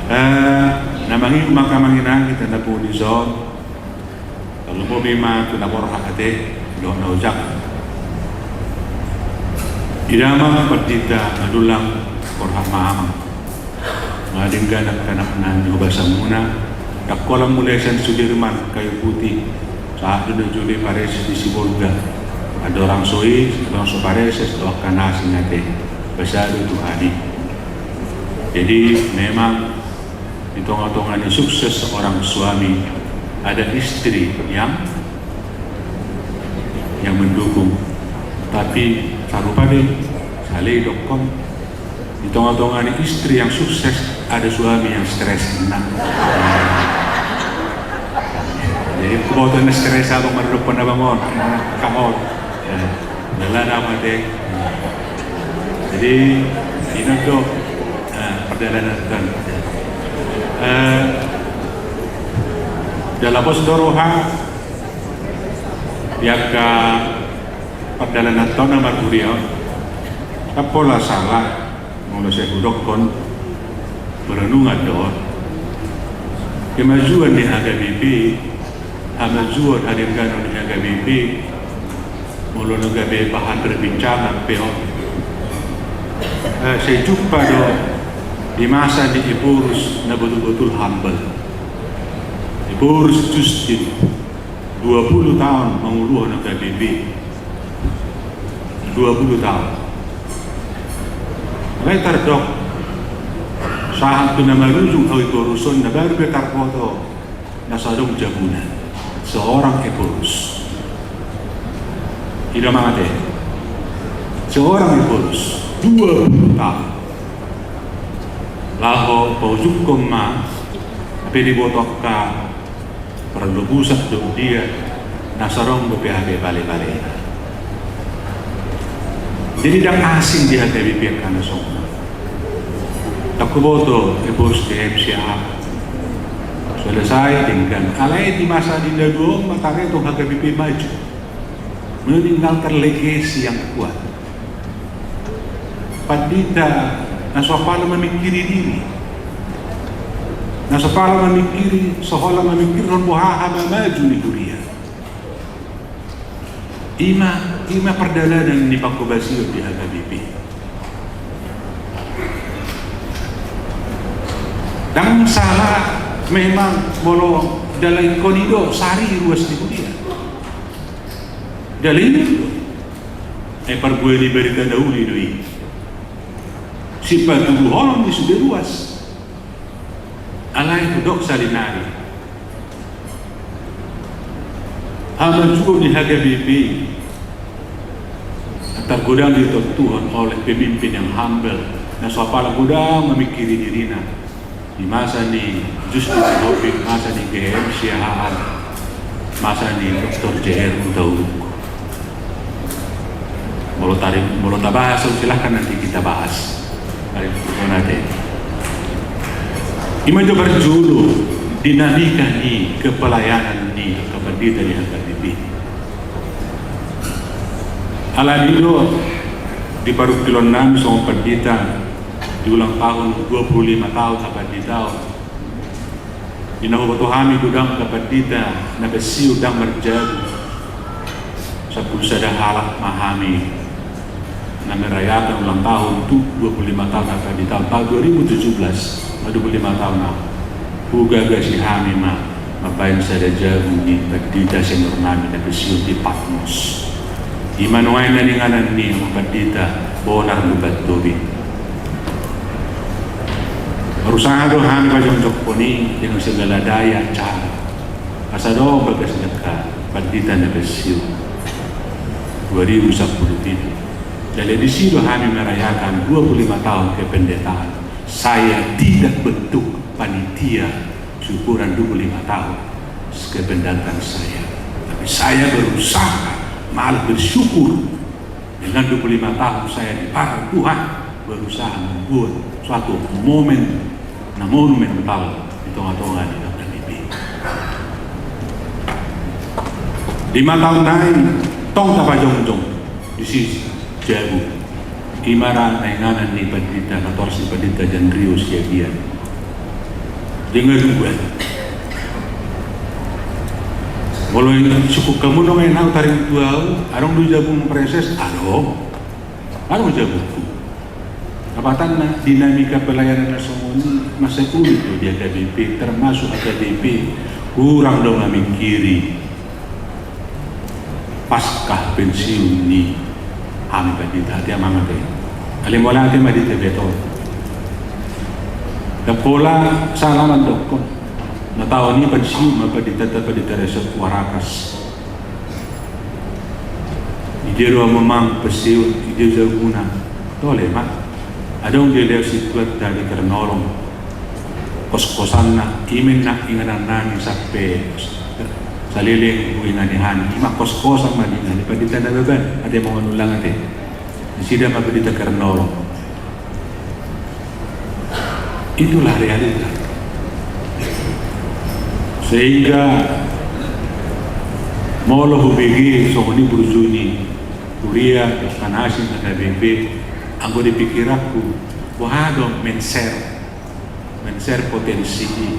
Eh, na mangihut ma angka amang inang, hita na pungu dison. Lalu bomi ma tu na borhat ate, dohot na ojak. Ida ma Pandita Manullang, borhat ma amang. Nga denggan angka na nihobasanmuna, ndang holan mulai sian Sudirman, Kayu Putih, sahat do na jolo pareses di Sibolga. Andorang so i, andorang so pareses, dohot angka na asing ate. Basa do Tuhan i. Jadi, memang di tonga-tonga ni sukses seorang suami, ada istri yang, yang mendukung. Tapi sarupa be, sale didokkon, di tonga-tonga ni istri yang sukses, ada suami yang stres. Nah. Jadi, huboto na stres abang mardok na bangun, kaon. Ya. Dalan ahu ate. Jadi, ina do, eh, pardalanan kan. Eh, jala pos do roha, di angka pardalanan tona marhuria on. Ndang pola sala, molo sai hudokkon, perenungan do on. Kemajuan ni H K B P, hamajuon hadengganon ni H K B P, molo na gabe bahan perbincangan pe on. Eh, sai jumpa do di masa ni Ephorus na botul-botul humble. Ephorus Justin, dua puluh taon manguluhon H K B P. Dua puluh taon. Alai tardok, sahat tu na marujung hau Ephorus on, na baru pe tarboto na so adong jabuna. Seorang Ephorus. Ida ma ate. Seorang Ephorus. Dua puluh taon. Laho paujungkon ma, hape diboto angka parlobusan dohot dia, na so adong dope hape bale-balena. Jadi ndang asing di H K B P angka na songon on. Ndang huboto Ephorus T M C A. Selesai, denggan. Alai di masa ni na dua on ma taretong H K B P maju. Meninggalkan legasi yang kuat. Pandita na so apala mamingkiri diri. Na so apala mamingkiri, so holan mamingkirhon boha hamamaju ni huria. Ima, ima pardalanan ni panghobasion di H K B P. Ndang sala memang molo dalan ingkon i do sari ruas ni huria. Dalan i do. Ai parbue ni barita na uli do i. Sipatuduhonon ni sude ruas. Alai hudok saonari. Hamajuon ni H K B P. Antar godang ditontuhon oleh pemimpin yang humble. Na so apala godang mamingkiri dirina. Di masa ni Justin Sihombing, masa ni G M Siahaan, masa ni Doktor J R Hutauruk. Molo tarim, molo tabahas, so silahkan nanti kita bahas. Tarim, tonate. Ima jo parjolo dinamika ni kepelayanan ni angka pandita di H K B P. Alani do di parungkilon nami songon pandita di ulang tahun dua puluh lima tahun hapanditaon. Di na huboto hami godang angka pandita na pensiun ndang marjabu. Sampulu sada halak ma hami na merayakan ulang tahun tu dua puluh lima tahun hapanditaon, tahun dua ribu tujuh belas, ma dua puluh lima tahun au. Hugagasi hami ma mambahen sada jabu ni pandita senior nami na pensiun di Patmos. Ima nuaeng na ninganan ni amang pandita Bonar Lumban Tobing. Berusaha do hami pajongjongkon i dengan segala daya cara. Asa adong bagas ni angka pandita na pensiun dua ribu sampulu pitu. Jadi disi do hami merayakan dua puluh lima tahun kependetaan. Saya tidak bentuk panitia syukuran dua puluh lima tahun kependetaan saya. Tapi saya berusaha malah bersyukur dengan dua puluh lima tahun saya diparar Tuhan, berusaha membuat suatu momen na monumental di tonga-tonga ni H K B P. Lima tahun nai tong tapajongjong disi jabu. Ima ra na inganan ni pandita, na torus ni pandita Jan Rio Siagian. Dengar gue. Molo cukup kamu dong, na tarim tu au, adong do jabu praeses, adong. Adong jabuku. Apatanna dinamika pelayanan na songon i masa unik do di H K B P, termasuk H K B P kurang do mamingkiri pasca pensiun ni hami pandita, ate amang ate. Alai mauliate ma di Tebet on. Ndang pola salah mandokkon. Na taon i pensiun ma pandita, pandita resort Warakas. Ije do amang pensiun, ije jabuna. Tole ma. Adong dilehon situan tadi Kernolong. Kos-kosanna, ima na inganan nami sampe saleleng huinganan i, ima kos-kosan ma di inganan ni pandita Nababan, ate amang ulang ate. Nasida ma pandita Kernolong. Itulah realita. Sehingga molo hubege songon i burju ni huria, angka na asing H K B P, anggo di pikiranku, boha do men-share, men-share potensi i.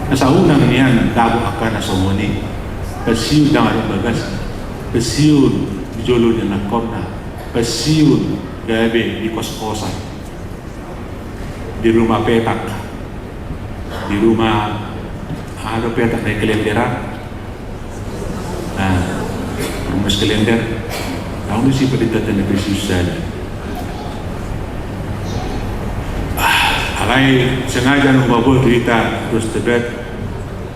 Asa unang nian dabo angka na songon i. Pensiun ndang adong bagas. Pensiun di jolo ni anakkonna. Pensiun gabe di kos-kosan. Di rumah petak. Di rumah, aha do petak na i, kalender, ah. Nah, rumus kalender. Adong do si pandita na pensiun sada. Ah, alai sengaja nunga buat hita terus Tebet.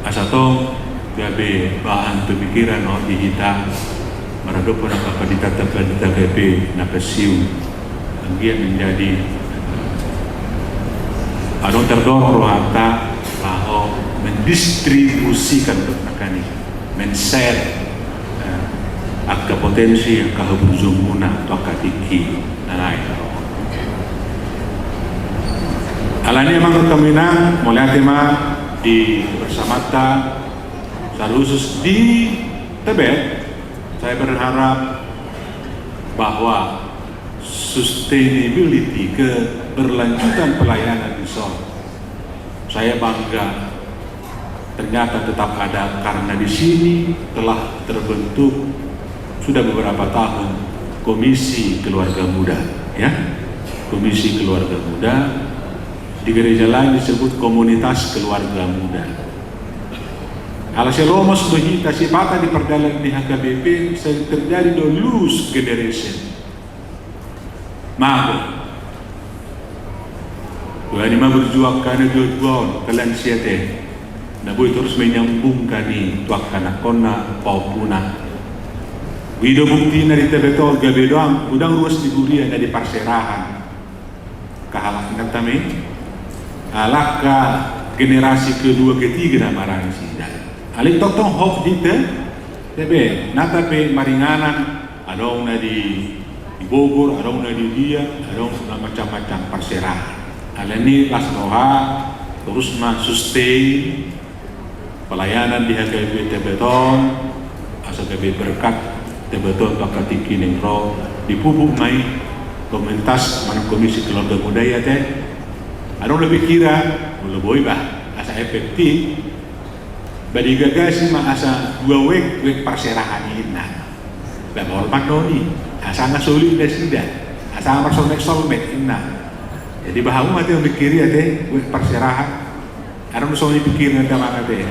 Asa tong gabe bahan pemikiran on di hita maradophon angka pandita, pandita H K B P na pensiun. Anggiat menjadi, adong terdorong rohanta laho mendistribusikan, angka ni, men-share, eh, angka potensi, angka haburjuonmuna tu angka tingki na lain. Alani i amang dohot inang, mauliate ma di bersamanta, secara khusus di Tebet, saya berharap bahwa sustainability, keberlanjutan pelayanan di son, saya bangga, ternyata tetap ada, karena di sini telah terbentuk sudah beberapa tahun Komisi Keluarga Muda, ya. Komisi Keluarga Muda, di gereja lain disebut Komunitas Keluarga Muda. Ala sai lomos do hita, sipata di pardalanan ni H K B P sering terjadi do lose generation. Mago. Tuhan i ma berjuang angka na dua-dua on, kalian siate. Na boi terus menyambungkan i tu angka anakkonna, pahompuna. Boi do buktina di Tebet on, gabe doang, godang ruas ni huria na di parserahan. Angka halak inanta ma i, angka generasi kedua ketiga na marani nasida. Alai tongtong hot di Tebet, nang pe maringanan, adong na di, di Bogor, adong na di dia, adong na macam-macam parserahan. Alani las roha, torus ma sustain pelayanan di H K B P Tebet on, asa gabe berkat Tebet on tu angka tingki na ro, dipupuk ma i komunitas manang Komisi Keluarga Muda i ate. Adong do pikiran, molo boi bah, asa efektif, bah digagasi ma asa dua wijk, wijk parserahan i inna. Bah, molo mandoni, asa nga solid nasida, asa nga marsolmet-solmet inna. Jadi bah hamu ate mamikiri ate, wijk parserahan. Adong songon i pikiran damang ate.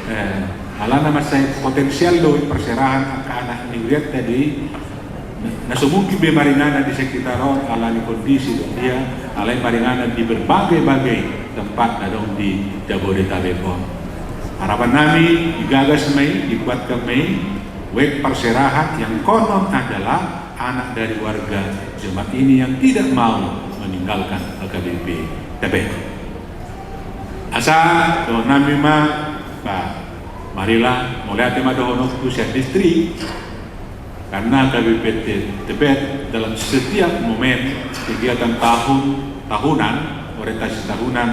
Eh, alana mansai potensial do parserahan angka anak ni hurianta i, na so mungkin be maringanan di sekitar on, alani kondisi do dia, alai maringanan di berbagai-bagai tempat na adong di Jabodetabek on. Harapan nami, digagas ma i, dikuatkan ma i, wijk parserahan yang konon adalah anak dari warga jemaat ini yang tidak mau meninggalkan H K B P Tebet. Asa dohonon nami ma, bah, marilah, mauliate ma dohononku sian distrik, karena H K B P Te-, Tebet dalam setiap momen kegiatan tahun, tahunan, orientasi tahunan,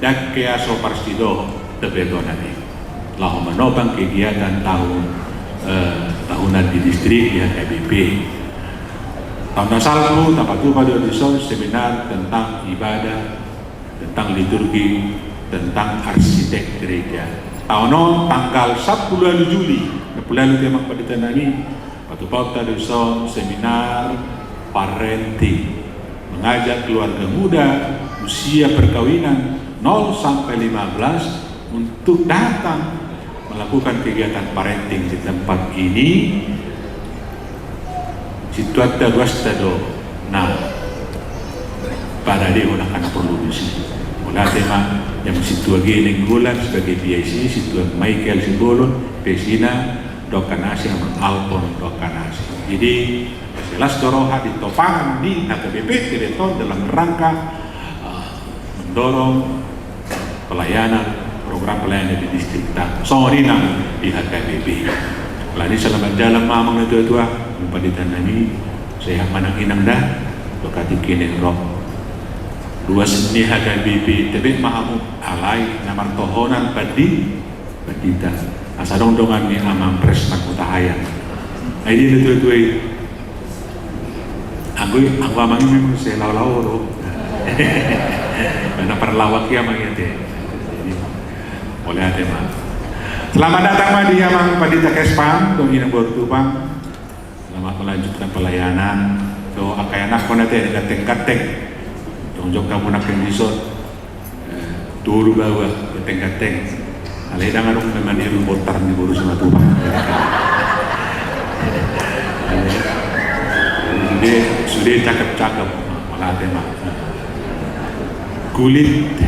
dang hea so parsidohot Tebet on ate. Laho manopang kegiatan tahun, eh, tahunan di distrik di H K B P. Taon na salpu, tapatupa do dison seminar tentang ibadah, tentang liturgi, tentang arsitek gereja. Taon on tanggal sampulu ualu Juli, sampulu ualu, amang pandita nami, patupahonta dison seminar parenting, mengajak keluarga muda usia perkawinan nol sampai lima belas untuk datang melakukan kegiatan parenting di tempat ini. Sintuanta, ruasta do na paradehon angka na porlu disi. Mauliate ma, jam sintua ge Nainggolan sebagai P I C, sintua Michael Simbolon, P C-na, dohot angka na asing, amang Alton dohot angka na asing. Jadi, jelas do roha di topangan ni H K B P Tebet on dalam rangka, eh, mendorong pelayanan, program pelayanan di distrikta. Songon i nang di H K B P. Alani selamat jalan ma amang natua-tua, amang pandita nami, sehat ma nang inang da, dohot angka tingki na ro. Ruas ni H K B P Tebet ma hamu, alai na martohonan pandi, pandita. Asa adong dongan ni amang Presma Hutahaean. Ai dia natua-tua i. Anggo i, anggo amang i memang sai laho-laho do. Karena parlawak i amang i ate. Jadi, mauliate ma. Selamat datang ma di amang pandita Kespan, dohot inang boru Tupang. Selamat melanjutkan pelayanan. Dohot angka anakkon ate, diganteng-ganteng. Jongjong hamu nangkin dison. Eh, tolu baoa, ganteng-ganteng. Alai ndang adong na maniru bontar ni boru Simatupang. Sude, sude cakep-cakep. Mauliate ma. Kulit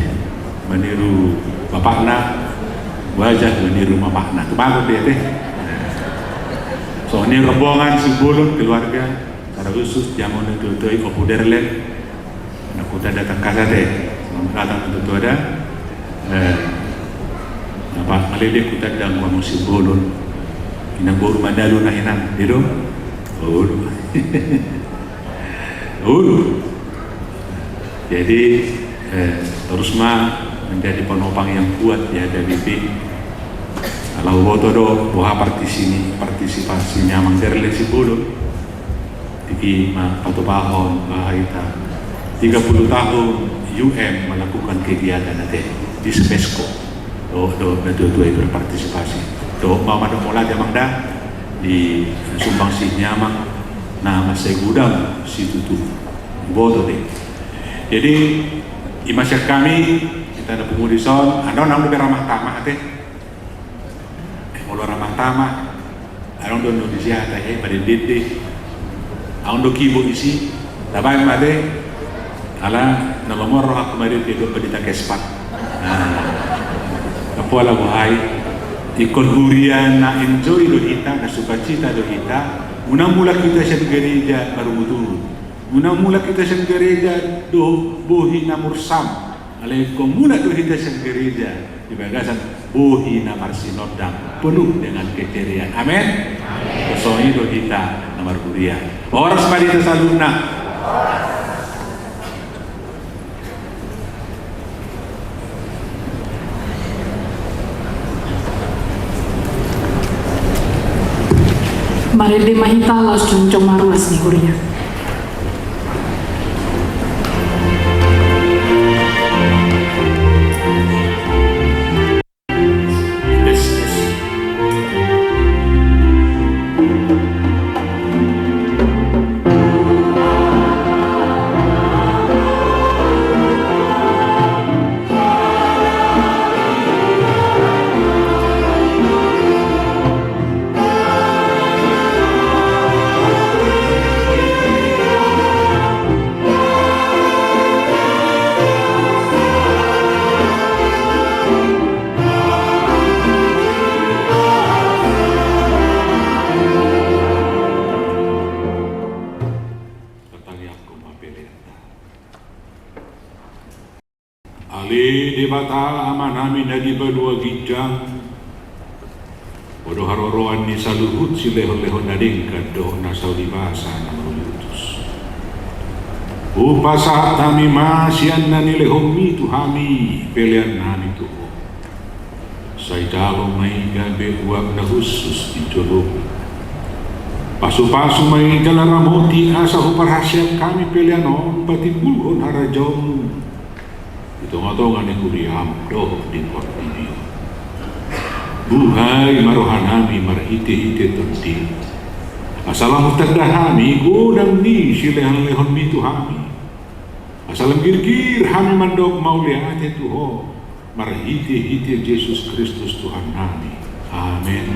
maniru bapakna, wajah maniru mamana. Tumagon do i ate. Songon i rombongan Simbolon, keluarga, secara khusus di amang natua-tua i, Ompu Derlen. Na hutanda tangkas ate, selamat datang tu tuada. Eh, na pamalele hutanda amang Simbolon. Inang boru Manalu na hinan, i do? Olo. Olo. Jadi, eh, torus ma menjadi penopang yang kuat di H K B P. Ala huboto do boha partisi-, partisipasi ni amang Derlen Simbolon. Tingki ma patupahon, bah, hita tiga puluh tahun U M melakukan kegiatan ate di Smesco. Dohot, dohot natua-tua i berpartisipasi. Dohot ma mandok mauliate amang da di sumbangsi ni amang na mansai godang situtu. Boto be. Jadi, i ma sian hami, hita na pungu dison, adong na dope ramah tamah ate. Eh, molo ramah tamah, adong do na disi hata, eh, madendende. Adong do kibo isi, tabaen ma ate, ala na lomo rohangku marende dohot pandita Kespan. Nah, pola boha i, ingkon huria na enjoy do hita, na sukacita do hita, unang mulak hita sian gereja marungut-ungut. Unang mulak hita sian gareja dohot bohi na mursam, alai ingkon mulak do hita sian gareja di bagasan bohi na marsinondang, penuh dengan keceriaan. Amen. Songon i do hita na marhuria. Horas ma di hita saluhutna. Marende ma hita laos jongjong ma ruas ni huria. Tatangiangkon ma pelean. Ale Debata Amanami na di banua ginjang, Ho do haroroan ni saluhut silehonlehon na denggan dohot na sauri basa na marujutus. Hupasahat hami ma sian na nilehonmi tu hami peleannami tu Ho. Sai jalo ma i gabe uap na hushus di jolomi. Pasupasu ma i jala ramoti asa huparhaseang hami pelean on patimbulhon harajaonmu di tongatonga ni huriam dohot di portibi on. Buhai ma rohanami marhitehite Tondim, asa lam hutanda hami godang ni silehonlehonmi tu hami, asa lam girgir hami mandok mauliate tu Ho marhitehite Jesus Kristus Tuhannami. Amen.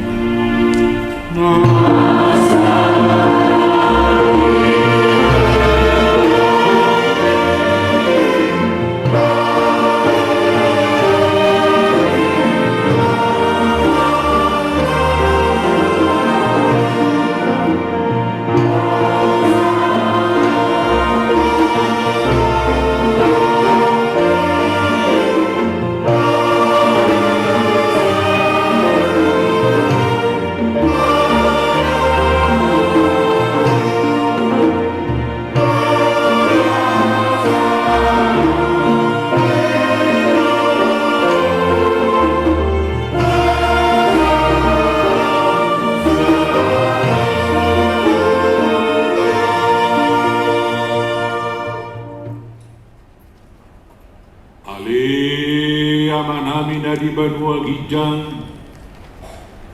Ale Amanami na di banua ginjang,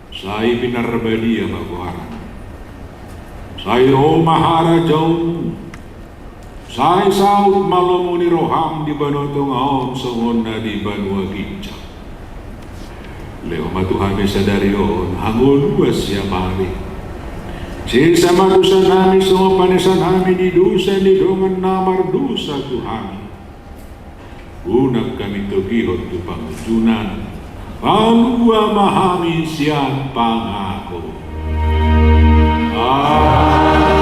sai pinarbadia ma goarmu. Sai ro ma harajaonmu. Sai saut ma lomo ni roham di banua tonga on songon na di banua ginjang. Lehon ma tu hami sadari on hangoluan siapari. Sesa ma dosanami songon panesanami di dosa ni dongan na mardosa tu hami. Unang hami togihon tu pangunjunan. Palua ma hami sian pangago. Amen.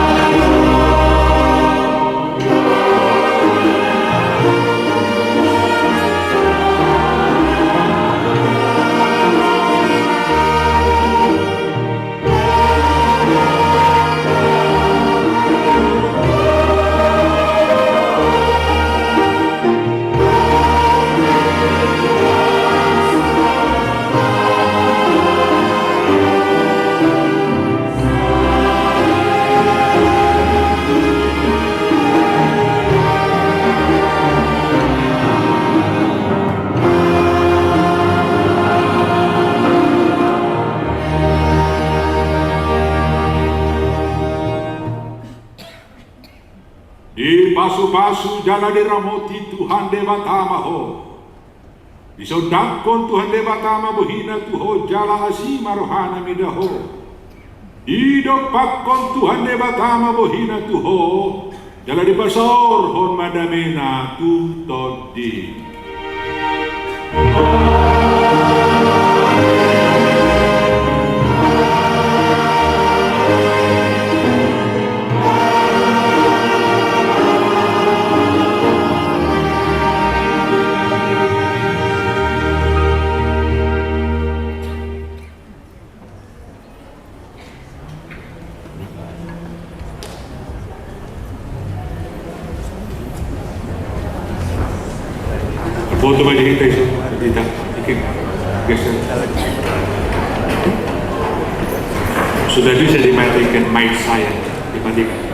Dipasupasu jala diramoti Tuhan Debata ma ho. Disondangkon Tuhan Debata ma bohina tu ho jala asi ma rohana mida ho. Didompakkon Tuhan Debata ma bohina tu ho jala dipasaorhon ma damena tu tondim. Foto ma di hita iso, di hita, ikin, geser. Sudah bisa dimatikan mic saya, dimatikan.